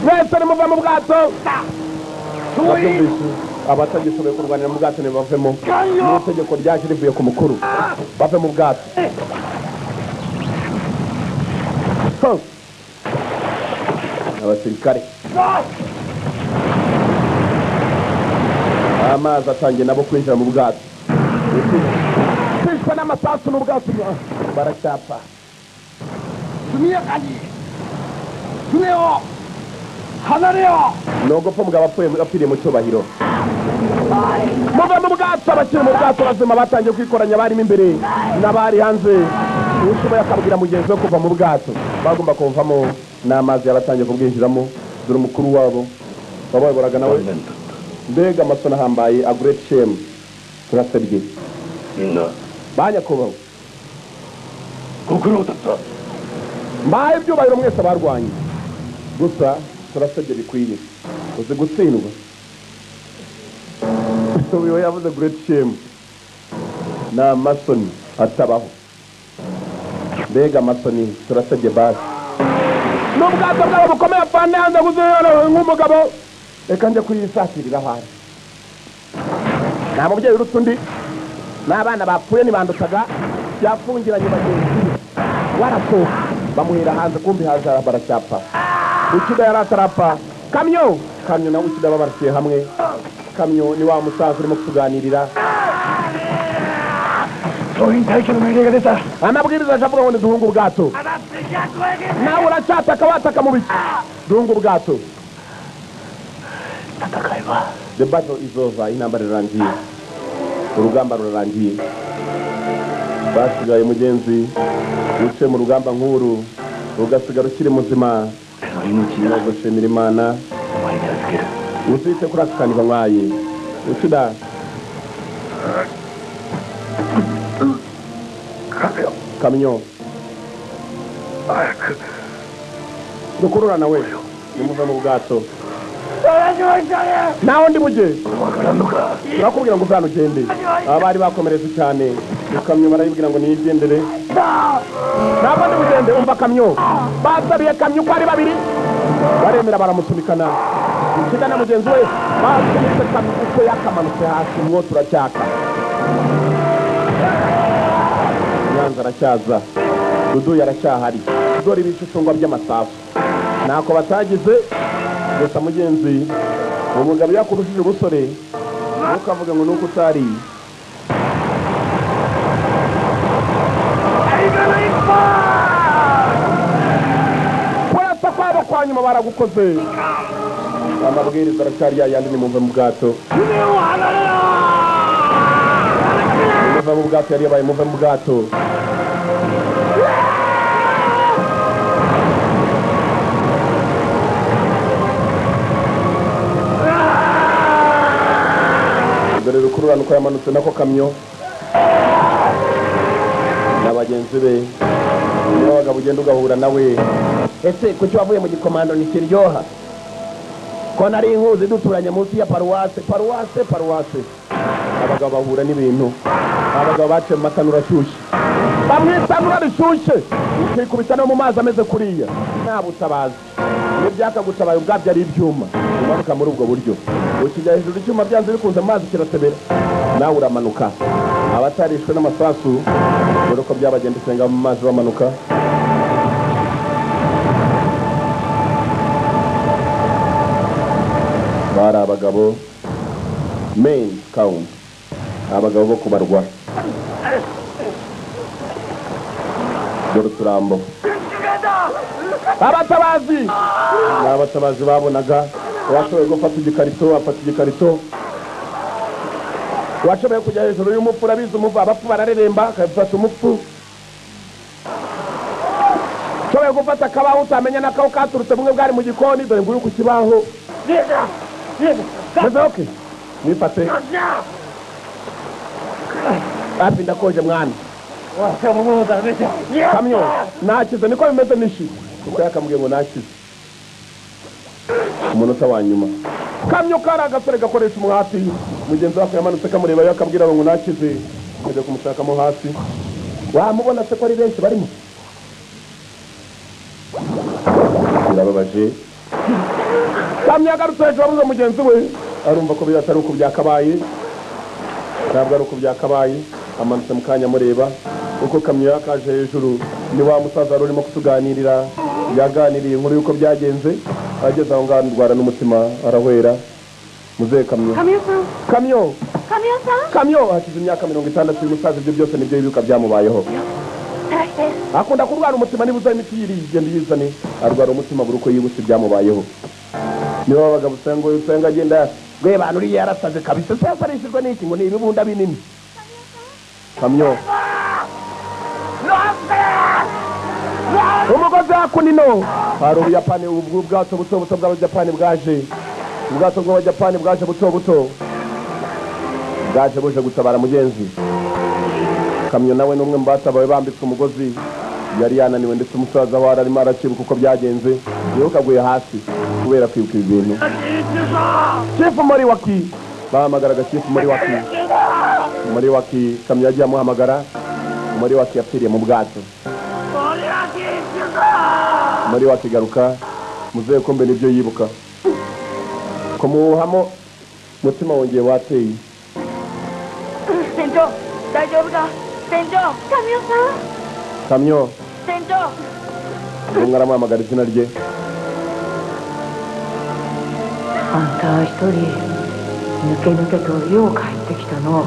Mwese nimuve mu bwato. Abatagishoboye kurwanira mu bwato ntibavemo. Ni itegeko ryaje rivuye ku mukuru. Bave mu bwato. Abasirikare. Amazi atangiye nabo kwinjira mu bwato. Kwicwa n'amasasu n'ubwato baracyapfa. Ni ugupfa umugabo apfiriye mu cyubahiro. Muve mu bwato. Abakiri mu bwato bazima batangiye kwikoranya barimo imbere n'abari hanze. Ushoboye akabwira mugenzi we kuva mu bwato. Bagomba kuvamo n'amazi yaratangiye kubwinjiramo. Dore umukuru wabo wabayoboraga nawe. Mbega amasoni ahambaye, a great shame. Turasebye. Ba nyakubahwa, mbaye ibyubahiro mwese abarwanye, gusa turasebye bikwiye. Uzi gutsindwa. Uyu yavuze great shame. Ni amasoni atabaho. Mbega amasoni, turasebye basi. N'ubwato bwabo bukomeye apfane hanze nk'umugabo. Reka njye kuyisatirira aho ari. Nta mubyeyi urutse undi. N'abana bapfuye ntibandutaga. Yafungiranye bagenzi be. Warasohoka bamuhera hanze kumbi hanze baracyapfa. Uchida yari atarapfa. Kamyo kamyo na Uchida babarasiye hamwe. Kamyo ni wa musaza urimo kutuganirira. Amabwiriza aje avuga ngo niduhunge ubwato. Nawe uracyataka wataka mu biki? Duhunge ubwato. The battle is over. Intambara irarangiye. Urugamba rurarangiye. Basigaye mugenzi uce mu rugamba nk'uru ugasigara ukiri muzima. Gushimira Imana. Uzite kuri aka kantu nkwaye. Uchida. Kamyo. Dukururana we. Nimuve mu bwato. Naho ndi bujye. Turakubwira ngo uvane ugende. Abari bakomeretse cyane. Ikamyo barayibwira ngo niyigendere. Ntabwo ndi bugende. Umva kamyo. Basabiye kamyo uko ari babiri. Baremera baramusunikana. Uchida na mugenzi we basunitse kamyo uko yakamanutse hasi. Mwo turacyaka. Nyanza aracyaza. Dudu yaracyahari dore ibishushungwa by'amasasu ntako batagize gusa mugenzi umugabo yakurushije ubusore ntukavuge ngo nuko utari kurasa kwabo kwa nyuma baragukoze amabwiriza aracyari yayandi nimumve mu bwato muve mu bwato yari yabaye muve mu bwato dore rukururana uko yamanutse nako kamyo na bagenzi be niba abagabo ugenda ugahura nawe ese kuki wavuye mu gikomando ntikiryoha ko nari inkuzi duturanye munsi ya paruwase paruwase paruwase abagabo bahura n'ibintu abagabo baciye mu matanura ashyushye bamwitanura rishyushye ukikubita no mu mazi ameze kuriya nta butabazi n'ibyakagutabaye ubwabyo ari ibyuma umanuka muri ubwo buryo ukijya hejuru icyuma byanze bikunze amazi kiratebera nawe uramanuka abatarishwe n'amasasu dore uko byabagenda isenga mu mazi bamanuka bari abagabo main count abagabo bo kubarwa dore uturambo abatabazi ni abatabazi babonaga washoboye gufata igikarito afata igikarito washoboye kujya hejuru y'umupfu urabizi umuvu abapfu barareremba akafata umupfu ushoboye gufata akabaho utamenya n'akaho katurutse bumwe bwari mu gikoni dore nguyu ku kibaho meze oke nifate hafi ndakonje mwana kamyo nakize niko bimeze nishi kuko yakamubwiye ngo nakize umunota wa nyuma kamyo kari agasore gakoresha umuhati mugenzi wako yamanutse kamureba yakabwira ngo nakize kajya kumushakamo hasi wamubona se ko ari benshi barimo birababaje kamyo yagarutse hejuru abuze mugenzi we arumva ko atari uko byakabaye ntabwo ari uko byakabaye amanutse mu kanya amureba uko kamyo yakaje hejuru ni wa musaza wari urimo kutuganirira yaganiriye inkuru y'uko byagenze ageze aho ngaho ndwara n'umutima arahwera muzehe kamyo kamyo kamyo hashize imyaka 60 uyu musaza ibyo byose nibyo yibuka byamubayeho akunda kurwara umutima niba uzaye imiti yiriye igenda yizane arwara umutima buri uko yibutse ibyamubayeho niba abagabo usanga agenda rwe bantu uriya yarasaze kabisa se yasarishijwe n'iki ngo ni ibibunda binini kamyo umugozi hakunino hari ubuyapani ubwato buto buto bw'abayapani bwaje ubwato bw'abayapani bwaje buto buto bwaje buje gutabara mugenzi kamyo nawe n'umwe mu batabawe bambitswe umugozi yari yananiwe ndetse umusaza we arimo aracibuka uko byagenze yibuka aguye hasi kubera kwibuka ibi bintu Chief Moriwaki bahamagaraga Chief Moriwaki Moriwaki kamyo yagiye amuhamagara Moriwaki yapfiriye mu bwato Moriwaki garuka muzehe kumbe nibyo yibuka kumuhamo mutima wongeye wateye kamyo umwe aramuhamagara izina rye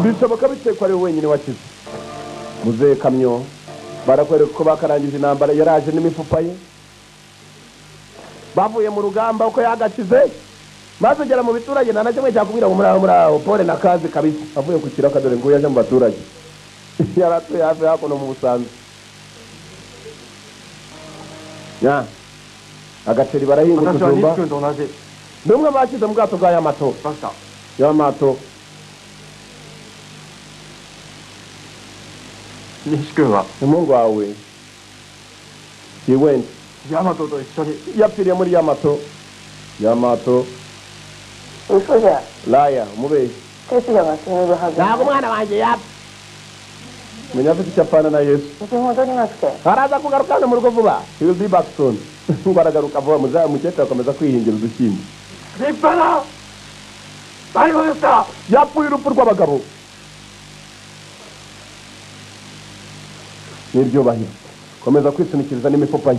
bishoboka bite ko ari we wenyine wakize muzehe kamyo barakwereka ko bakarangije intambara yaraje n'imifupa ye bavuye mu rugamba uko yagakize maze ugera mu biturage nta na kimwe cyakubwira ngo muraho muraho pole na kazi kabisa avuye ku kiraka dore nguyu yaje mu baturage yaratuye hafi hakuno mu Busanza ya agaceri barahinga utujumba ni umwe bakize mu bwato bwa Yamato Yamato umuhungu wawe he went yapfiriye muri Yamato Yamato laya umubeshyi ntabwo umwana wanjye yapfa menya afite icyo apfana na Yesu araza kugaruka hano mu rugo vuba he will be back soon ngo aragaruka vuba mukecuru akomeza kwihingira udushyimbo yapfuye urupfu rw'abagabo n'ibyubahiro Komeza kwisunikiriza n'imifupa ye.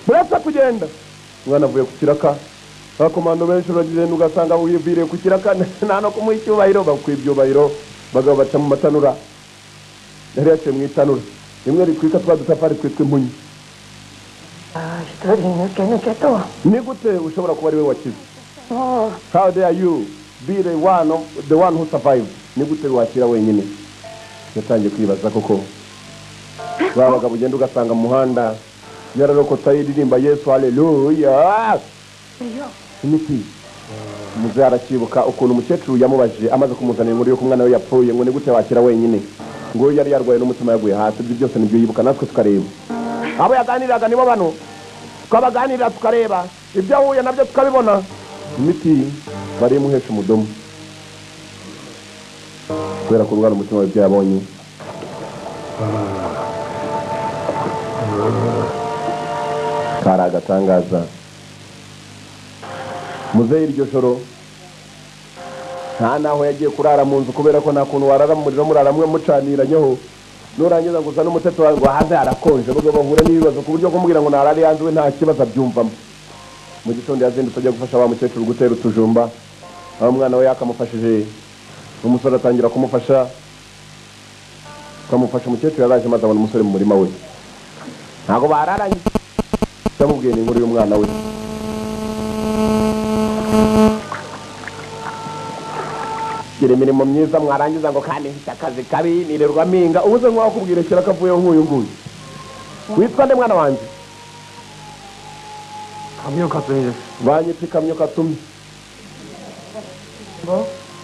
Burasa kugenda. Umwana avuye ku kiraka. Abakomando benshi uragenda ugasanga wiviriye ku kiraka nta no kumuha icyubahiro, bakwiye ibyubahiro. Bagabo baca mu matanura. Yari yaciye mu itanura. Rimwe ritwika twa dutafari twitwa impunyu. Ni gute ushobora kuba ari we wakize? How dare you be the one who survived? Ni gute wakira wenyine? Yatangiye kwibaza koko. Babaga ugenda ugasanga mu muhanda yararokotse aririmba Yesu haleluya. Imiti. Muze arakibuka ukuntu umukecuru yamubajije amaze kumuzanira inkuru y'uko umwana we yapfuye, ngo ni gute wakira wenyine? Ngo yari yarwaye n'umutima yaguye hasi. Ibyo byose nibyo yibuka, natwe tukareba. Abo yaganiraga nibo bano. Twabaganirira tukareba ibyo ahuye nabyo tukabibona. Imiti bari muhesha umudomo kubera kurwara umutima we byabonye. Kari agatangaza. Muzehe iryo joro nta naho yagiye kurara mu nzu kubera ko nta kuntu warara mu muriro murara mwe mucaniranyeho. Nurangiza gusa n'umuteto wawe ngo hanze harakonje, ubwo bahura n'ibibazo ku buryo kumubwira ngo narare hanze we nta kibazo abyumvamo. Mu gitondo yazindutse ajya gufasha wa mukecuru gutera utujumba, aho umwana we yakamufashije. Umusore atangira kumufasha, kamufasha. Umukecuru yaraje maze abona umusore mu murima we, ntago bararanye. Yamubwiye ni inkuru y'umwana we. Gira imirimo myiza mwarangiza ngo kandi mfite akazi kabi nirerwa mpinga. Ubuze nk'uwakubwira kera kavuye nk'uyu nguyu. Witwa nde mwana wanjye? Kamyo Katsumi desu. Banyita Kamyo Katsumi.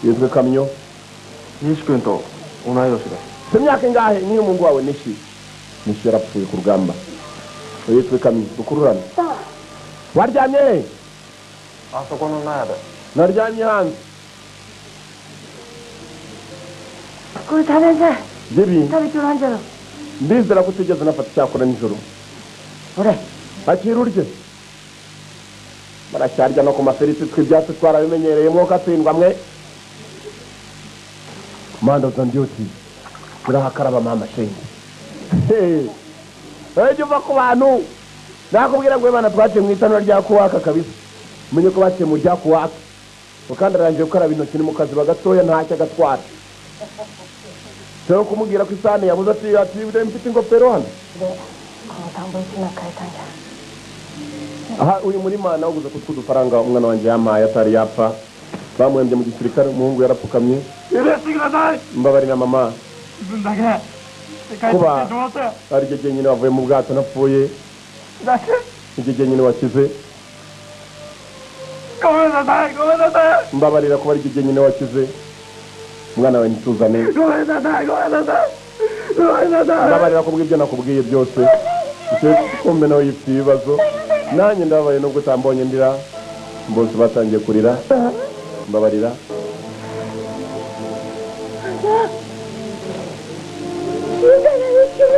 Yitwa Kamyo. Nishi-kun to onaidoshe desu. Si imyaka ingahe nk'iyo umuhungu wawe Nishi? Nishi yarapfuye ku rugamba. Yitwa Kamyo rukururana. Waryamye he? Asoko no naya de. Naryamye hanze. Jibi, ndizera ko utigeze unafata icyakora nijoro. Akira urye. Baracyarya no ku maferiti tw'ibyatsi twarabimenyereye mwuka atsindwa mwe. Commandos on duty. Urahakaraba mama shenge. Ejya uva ku bantu. Nakubwira ngo bana twaciye mu itanura rya kuwaka kabisa. Umenye ko baciye mu rya kuwaka. Kandi arangije gukaraba intoki ni mu kaziba gatoya ntacyo agatwara. Cyo kumubwira ko isahani yabuze ati ati mfite ingofero hano. Aha uyu murima nawuguze ku tw'udufaranga umwana wanjye yampaye atari yapfa. Bamuhembye mu gisirikare, umuhungu yarapfukamye. Mbabarira mama. Kuba ari jye nyine wavuye mu bwato napfuye. Jye nyine wakize. Mbabarira kuba ari jye nyine wakize. Mwana wawe ntituzane. Mbabarira kubw'ibyo ibyo nakubwiye byose. Kumbe nawe yifite ibibazo. Nanjye ndababaye nubwo utambonye ndira. Bose batangiye kurira. Mbabarira.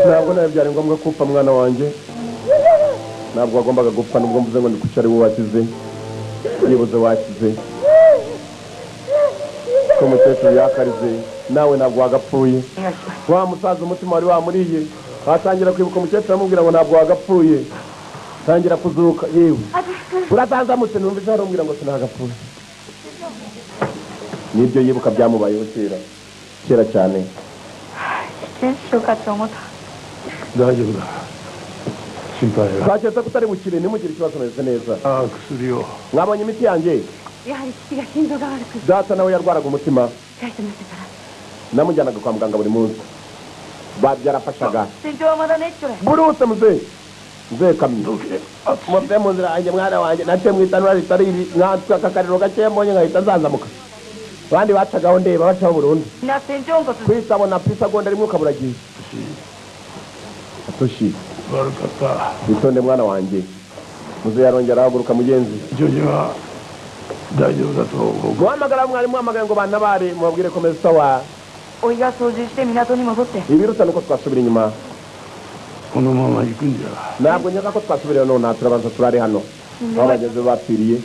Ntabwo nawe byari ngombwa gupfa mwana wanjye. Ntabwo wagombaga gupfa nubwo mvuze ngo ndi kuki ari wowe wakize. Yibuze wakize. Ko umukecuru yakarize nawe ntabwo wagapfuye. Wa musaza umutima wari wamuriye. Atangira kwibuka umukecuru amubwira ngo ntabwo wagapfuye. Tangira kuzuka yewe. Uratanzamutse numvise arambwira ngo sinagapfuye. Nibyo yibuka byamubayeho kera. Kera cyane. Twaketse ko utari bukire ntimugire ikibazo meze neza. Mwabonye imiti yanjye? Data nawe yarwaraga umutima. Namujyanaga kwa muganga buri munsi. Byarafashaga. Buruse muzehe. Muzehe Kamyo. Muve mu nzira yanjye mwana wanjye. Naciye mu itanura ritari iri. Nkatwe akakariro gakeya mbonye nkahita nzanzamuka. Abandi bacagaho ndeba bacaho burundu. Kwisabona pisagonda rimwe ukaburagiye. Atoshi. Witonde mwana wanjye. Muzehe yarongera arahaguruka mugenzi. Guhamagara mwarimu muhamagare ngo bantabare mubabwire ko meze sawa. Ibiruta nuko twasubira inyuma. Ntabwo nkeka ko twasubira none turabanza turare hano. Aho bageze bapfiriye.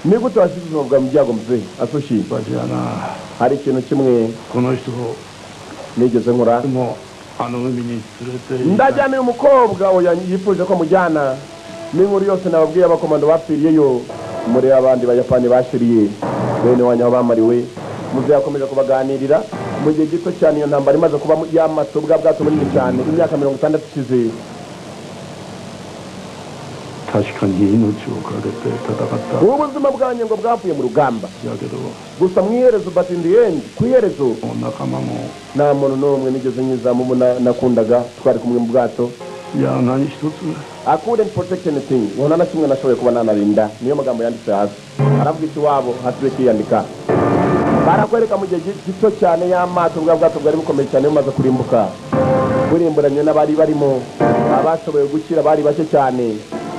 Ni gute wasize ubuzima bwawe mu byago muzehe? Atoshi. Hari ikintu kimwe nigeze nkora. Ndajyana uyu mukobwa oya yifuje ko mujyana n'inkuru yose nababwiye abakomando bapfiriyeyo muri abandi bayapani bashiriye bene wanyu aho bamariwe. Muze yakomeje kubaganirira mu gihe gito cyane iyo ntambara imaze kuba yamato bwa bwato bunini cyane imyaka 60 ishize. Ubuzima bwanjye ngo bwapfuye mu rugamba gusa mu iherezo, but in the end, ku iherezo nta muntu n'umwe nigeze nyizamu nakundaga twari kumwe mu bwato. I couldn't protect anything. Ngo nta na kimwe nashoboye kuba nanarinda. Niyo magambo yanditse hasi. Aravuga ikiwabo hasibe kiyandika. Barakwereka mu gihe gito cyane y'amato bwa bwato bwari bukomeye cyane bumaze kurimbuka, burimburanye n'abari barimo abashoboye gukira bari bake cyane.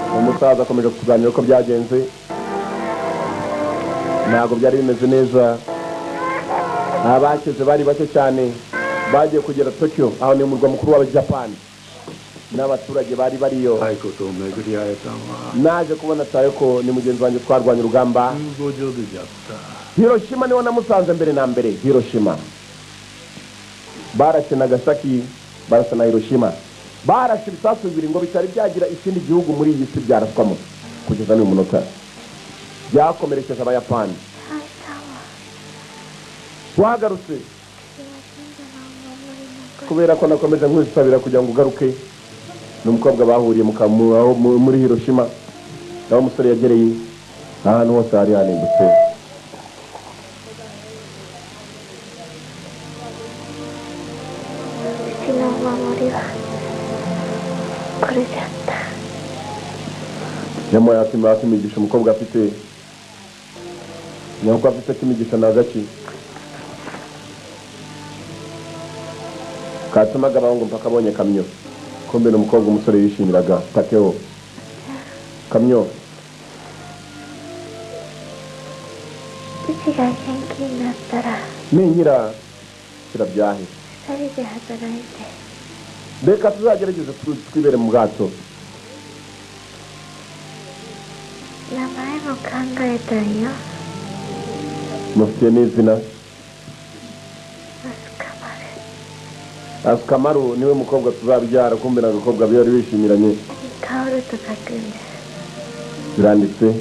Umusaza akomeje kutuganira uko byagenze. Ntabwo byari bimeze neza, abakize bari bake cyane. Bagiye kugera Tokyo, aho ni umurwa mukuru w'Abajapani, n'abaturage bari bariyo. Naje kubona Tayoko ni mugenzi wanjye twarwanye urugamba. Hiroshima niho namusanze mbere na mbere. Hiroshima barashe Nagasaki, barashe na Hiroshima, barashe ibisasu bibiri ngo bitari byagira ikindi gihugu muri iyi si byaraswamo kugeza n'uyu munota. Byakomerekeje Abayapani. Wagarutse kubera ko nakomeje nkwisabira kugira ngo ugaruke. Ni umukobwa bahuriye muri Hiroshima, aho umusore yagereye ahantu hose hari hanimbutse. Yamuhaye akimigisha umukobwa afite nyako afite akimigisha na gaki katumaga abahungu mpaka abonye kamyo. Kumbe n'umukobwa umusore yishimiraga Takeo. Kamyo ninkira kirabyahe reka tuzagerageze twibere mu bwato. Mufitiye n'izina Asukamaru, niwe mukobwa tuzabyara. Kumbe n'agakobwa bari bishimiranye. Biranditse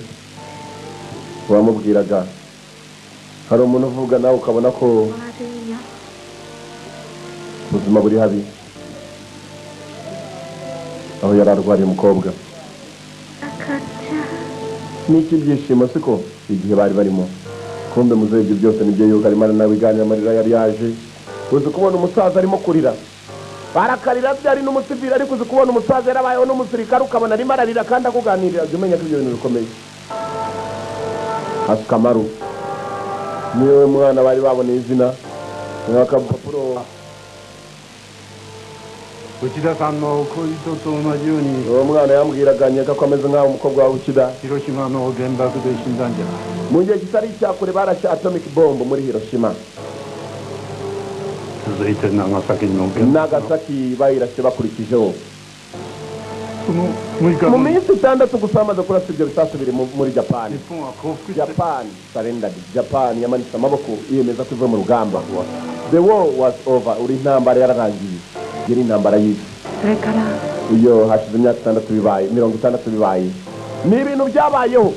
wamubwiraga. Hari umuntu uvuga nawe ukabona ko ubuzima buri habi. Aho yari arwariye umukobwa n'iki byishimo siko igihe bari barimo. Kumbe muzehe ibyo byose nibyo yuko arimo aranabiganira amarira yari yaje. Uzi kubona umusaza arimo kurira, barakarira byari n'umusivili, ariko uzi kubona umusaza yarabayeho n'umusirikare ukabona arimo ararira kandi akuganirira, jya umenya ko ibyo bintu bikomeye. Asukamaru niwe mwana bari baboneye izina akapapuro. Uwo mwana yambwiraga nkeka ko ameze nk'aho umukobwa wa Uchida. Mu gihe kitari icyakure barashe atomic bomb muri Hiroshima. Nagasaki bayirashe bakurikijeho. Mu minsi 6 gusa bamaze kurasa ibyo bisasu biri muri Japan. Japan surrendered. Japan yamanitse amaboko yiyemeza ko iva mu rugamba. The war was over. Uri intambara yararangiye. Yari intambara y'isi. Iyo hashize imyaka 6 bibaye, 60 bibaye. Ni ibintu byabayeho.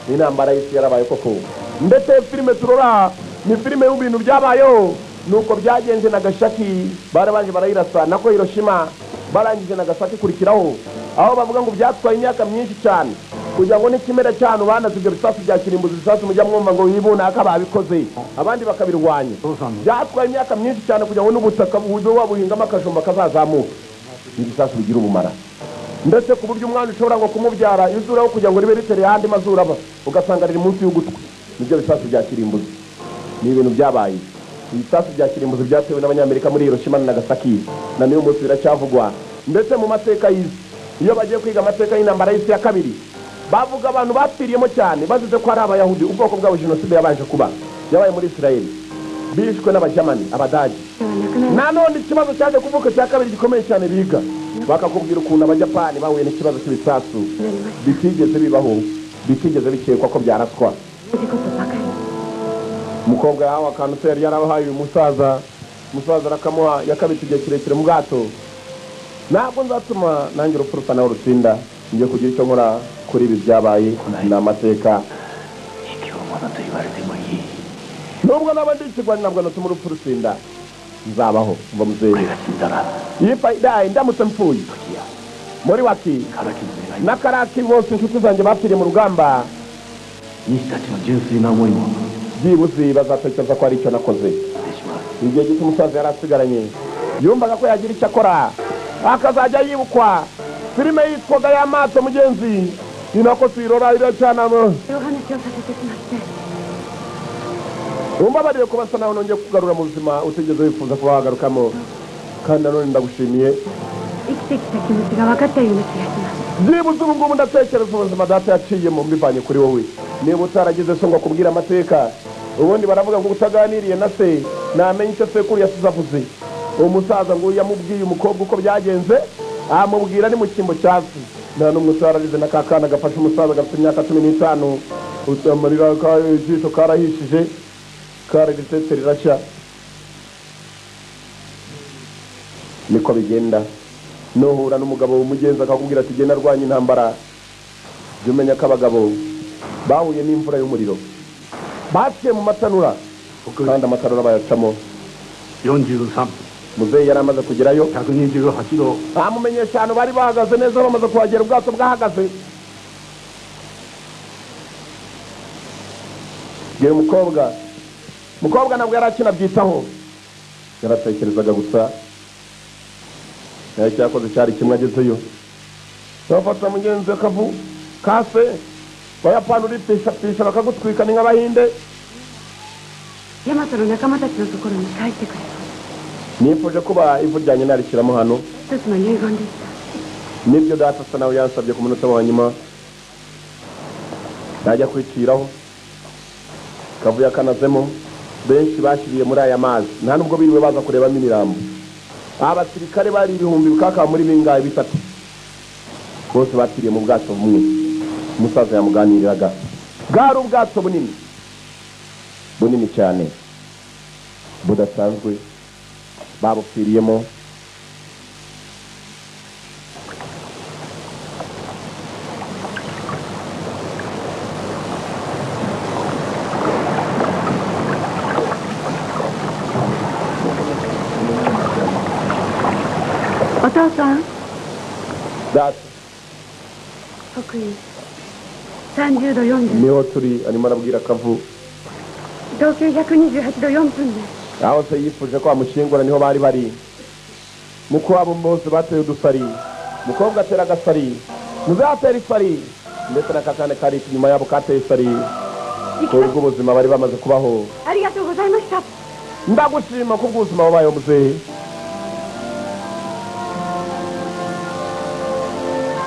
Ni intambara y'isi yarabaye koko. Ndetse filime turora ni filime y'ibintu byabayeho. Nuko byagenze Nagasaki barabanje barayirasa nako Hiroshima barangije Nagasaki kurikiraho, aho bavuga ngo byatwaye imyaka myinshi cyane kugira ngo n'ikimera cyane banaze ibyo bisasu bya kirimbuzi, ibisasu mujya mwumva ngo yibuna akababikoze abandi bakabirwanya. Byatwaye imyaka myinshi cyane kugira ngo n'ubutaka bujye wabuhingamo akajumba kazazamuka. Ibisasu bigira ubumara ndetse ku buryo umwana ushobora ngo kumubyara izuraho kugira ngo ribe ritereye ahandi mazuru aba ugasanga riri munsi y'ugutwi. Nibyo bisasu bya kirimbuzi. Ni ibintu byabaye. Ibisasu bya kirimbuzi byatewe n'Abanyamerika muri Hiroshima na Nagasaki na n'uyu munsi biracyavugwa. Ndetse mu mateka y'isi, iyo bagiye kwiga amateka y'intambara y'isi ya kabiri, bavuga abantu bapfiriyemo cyane bazize ko ari Abayahudi, ubwoko bwabo jenoside yabanje kuba yabaye muri Israel, bishwe n'Abajamani, Abadage. Nanone ikibazo cyaje kuvuka cya kabiri gikomeye cyane biga bakakubwira ukuntu Abajapani bahuye n'ikibazo cy'ibisasu bitigeze bibaho, bitigeze bikekwa ko byaraswa. Umukobwa yahawe akantu se yari yarabahaye uyu musaza Umusaza arakamuha yakabitse igihe kirekire mu bwato. Ntabwo nzatuma nanjye urupfu rusa nawe rutsinda. Ngiye kugira icyo nkora kuri ibi byabaye ni amateka. Nubwo naba ndi ikigwari ntabwo natuma urupfu rutsinda. Nzabaho mva muzehe. If I die ndamutse mpfuye muri waki na Karaki bose inshuti zanjye bapfiriye mu rugamba, byibuze bazatekereza ko ari icyo nakoze. Igihe gito umusaza yari asigaranye yumvaga ko yagira icyo akora akazajya yibukwa. Filime yitwaga y'amato mugenzi ni nako tuyirora iracyanamo. Umbabarire kuba nsa nawe nongeye kugarura mu buzima utigeze wifuza kuba wagarukamo, kandi nanone ndagushimiye. Byibuze ubu ngubu ndatekereza ubuzima data yaciyemo mbivanye kuri wowe. Niba utaragize so ngo akubwire amateka, ubundi baravuga ngo utaganiriye na se namenye icyo sekuru yasize avuze. Uwo musaza ngo yamubwiye umukobwa uko byagenze, amubwira ni mu cyimbo cya se. Nta n'umwe utararize na kakana gafashe umusaza gafite imyaka 15, amarira ijisho karahishije kararitetse rirashya. Niko bigenda. Nuhura n'umugabo w'umugenzi akakubwira ati genda arwanya intambara, jya umenya ko abagabo bahuye n'imvura y'umuriro, baciye mu matanura kandi amatanura bayacamo. Muzehe yari amaze kugerayo, amumenyesha ahantu bari bahagaze neza. Bamaze kuhagera ubwato bwahagaze. Bwira umukobwa, umukobwa ntabwo yari akinabyitaho, yaratekerezaga gusa. Cyakoze cyari kimwe agezeyo bafata mugenzi akavu kase bayapana uripishapisha bakagutwika ni nk'abahinde. Nifuje kuba ivu ryanjye narishyiramo hano. Nibyo data asa nawe yansabye ku munota wa nyuma najya kwiciraho. Kavuye akanazemo. Benshi bashyiriye muri aya mazi, nta nubwo biriwe baza kurebamo imirambo. Abasirikare bari ibihumbi bikaka muri bingahe bitatu bose bapfiriye mu bwato bumwe. Umusaza yamuganiriraga. Bwari ubwato bunini bunini cyane budasanzwe, babupfiriyemo. Data niho turi, arimo arabwira Kavu. Aho se yifuje ko amushyingura niho bari bari. Muko wabo bose bateye udusari, mukobwa atera agasari, muzatera isari, ndetse na kakane kari inyuma yabo kateye isari. Kubwo ubuzima bari bamaze kubaho. Ndagushima kubw'ubuzima wabayeho muzehe.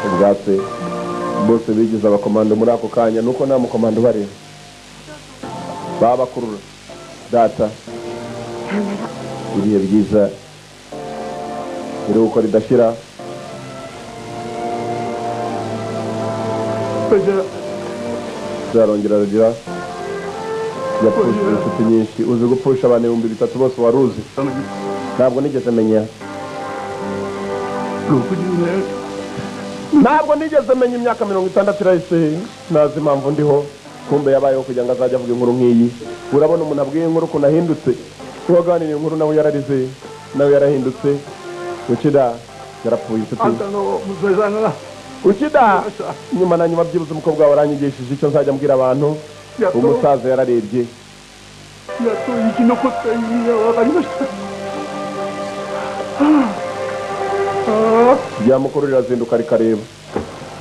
Ubwatsi bose bigize abakomando muri ako kanya, nuko nta mukomando bareba babakurura. Data ibihe byiza iruhuko ridashira. Zarongera aragira yapfushije inshuti nyinshi. Uzi gupfusha abantu 3000 bose wari uzi? Ntabwo nigeze menya, ntabwo nigeze menya. Imyaka 60 irahise ntazi impamvu ndiho. Kumbe yabayeho kugira ngo azajye avuga inkuru nk'iyi. Urabona umuntu abwiye inkuru ukuntu ahindutse. Uwaganiriye inkuru nawe yararize, nawe yarahindutse. Ukida yarapfuye inshuti. Ukida nyuma na nyuma byibuze umukobwa wawe aranyigishije icyo nzajya mbwira abantu. Umusaza yararebye. Ryamukuru rirazinduka rikareba.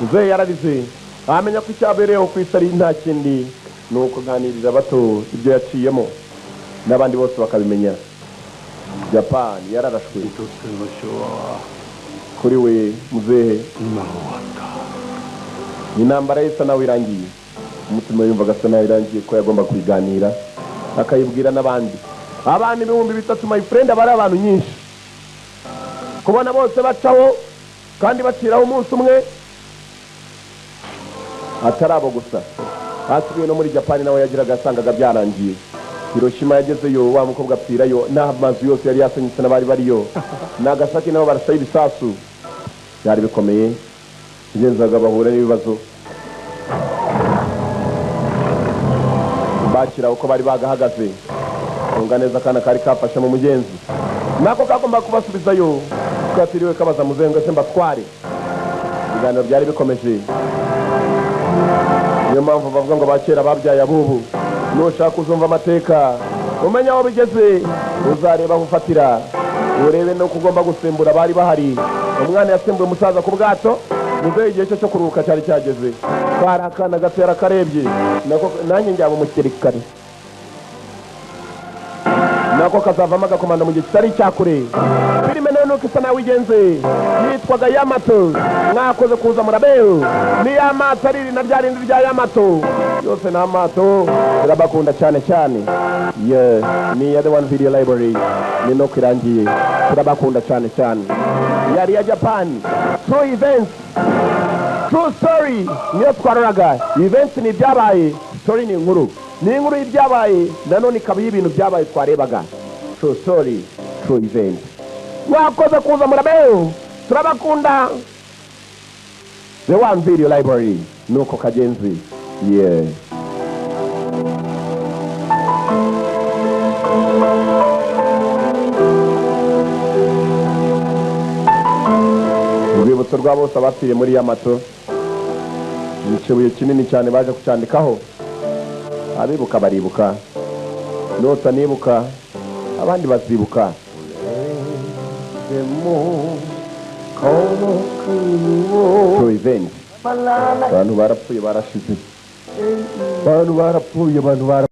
Muzehe yararize amenya ko icyabereyeho ku isi ari nta kindi ni ukuganirira bato ibyo yaciyemo n'abandi bose bakabimenya. Japan yararashwe kuri we muzehe. Intambara ye isa nawe irangiye. Umutima yumvaga asa nawe irangiye ko yagomba kuyiganira akayibwira n'abandi. Abantu 3000 my friend, abari abantu nyinshi kubona bose bacaho kandi baciraho umunsi umwe. Atari abo gusa, hasigaye no muri Japan nawe yagiraga asangaga byarangiye. Hiroshima yagezeyo wa mukobwa apfirayo n'amazu yose yari yasenyutse n'abari bariyo. Nagasaki nabo barasa ibisasu byari bikomeye, igenzaga bahura n'ibibazo bakira uko bari bagahagaze. Tunga neza kana kari kafashe mu mugenzi nako kagomba kubasubizayo, twatiriwe kabaza muzengo se mbatware. Ibiganiro byari bikomeje, niyo mpamvu bavuga ngo bakera babyaye abubu. Nushaka uzumva amateka umenya aho bigeze, uzareba aho ufatira, urebe no kugomba gusimbura bari bahari. Umwana yasimbuye umusaza ku bwato, muzehe igihe cyo kuruhuka cyari cyageze. Kari akana gato yarakarebye, nanjye njyaba umusirikare, nako kazavamo agakomanda mu gihe kitari icyakure. Filime nayo nuko isa nawe igenze, yitwaga Yamato. Mwakoze kuza murabeho, ni Yamato ariri na rya rindi rya Yamato yose ni amato, turabakunda cyane cyane. Yeah, ni ya The One Video Library ni no kirangiye, turabakunda cyane cyane. Yari ya Japan, true events, true story niyo twaroraga. Events ni ibyabaye, story ni inkuru, ni inkuru y'ibyabaye nanone ikaba y'ibintu byabaye twarebaga. True story, true event. Mwakoze kuza murabeho, turabakunda. The One Video Library nuko kagenzi. Yeah. Urwibutso rwa bose abapfiriye muri Yamato, ikibuye kinini cyane baje kucyandikaho. Abibuka baribuka, nota nibuka, abandi bazibuka. True event. Abantu barapfuye barashize, abantu barapfuye, abantu barapfuye.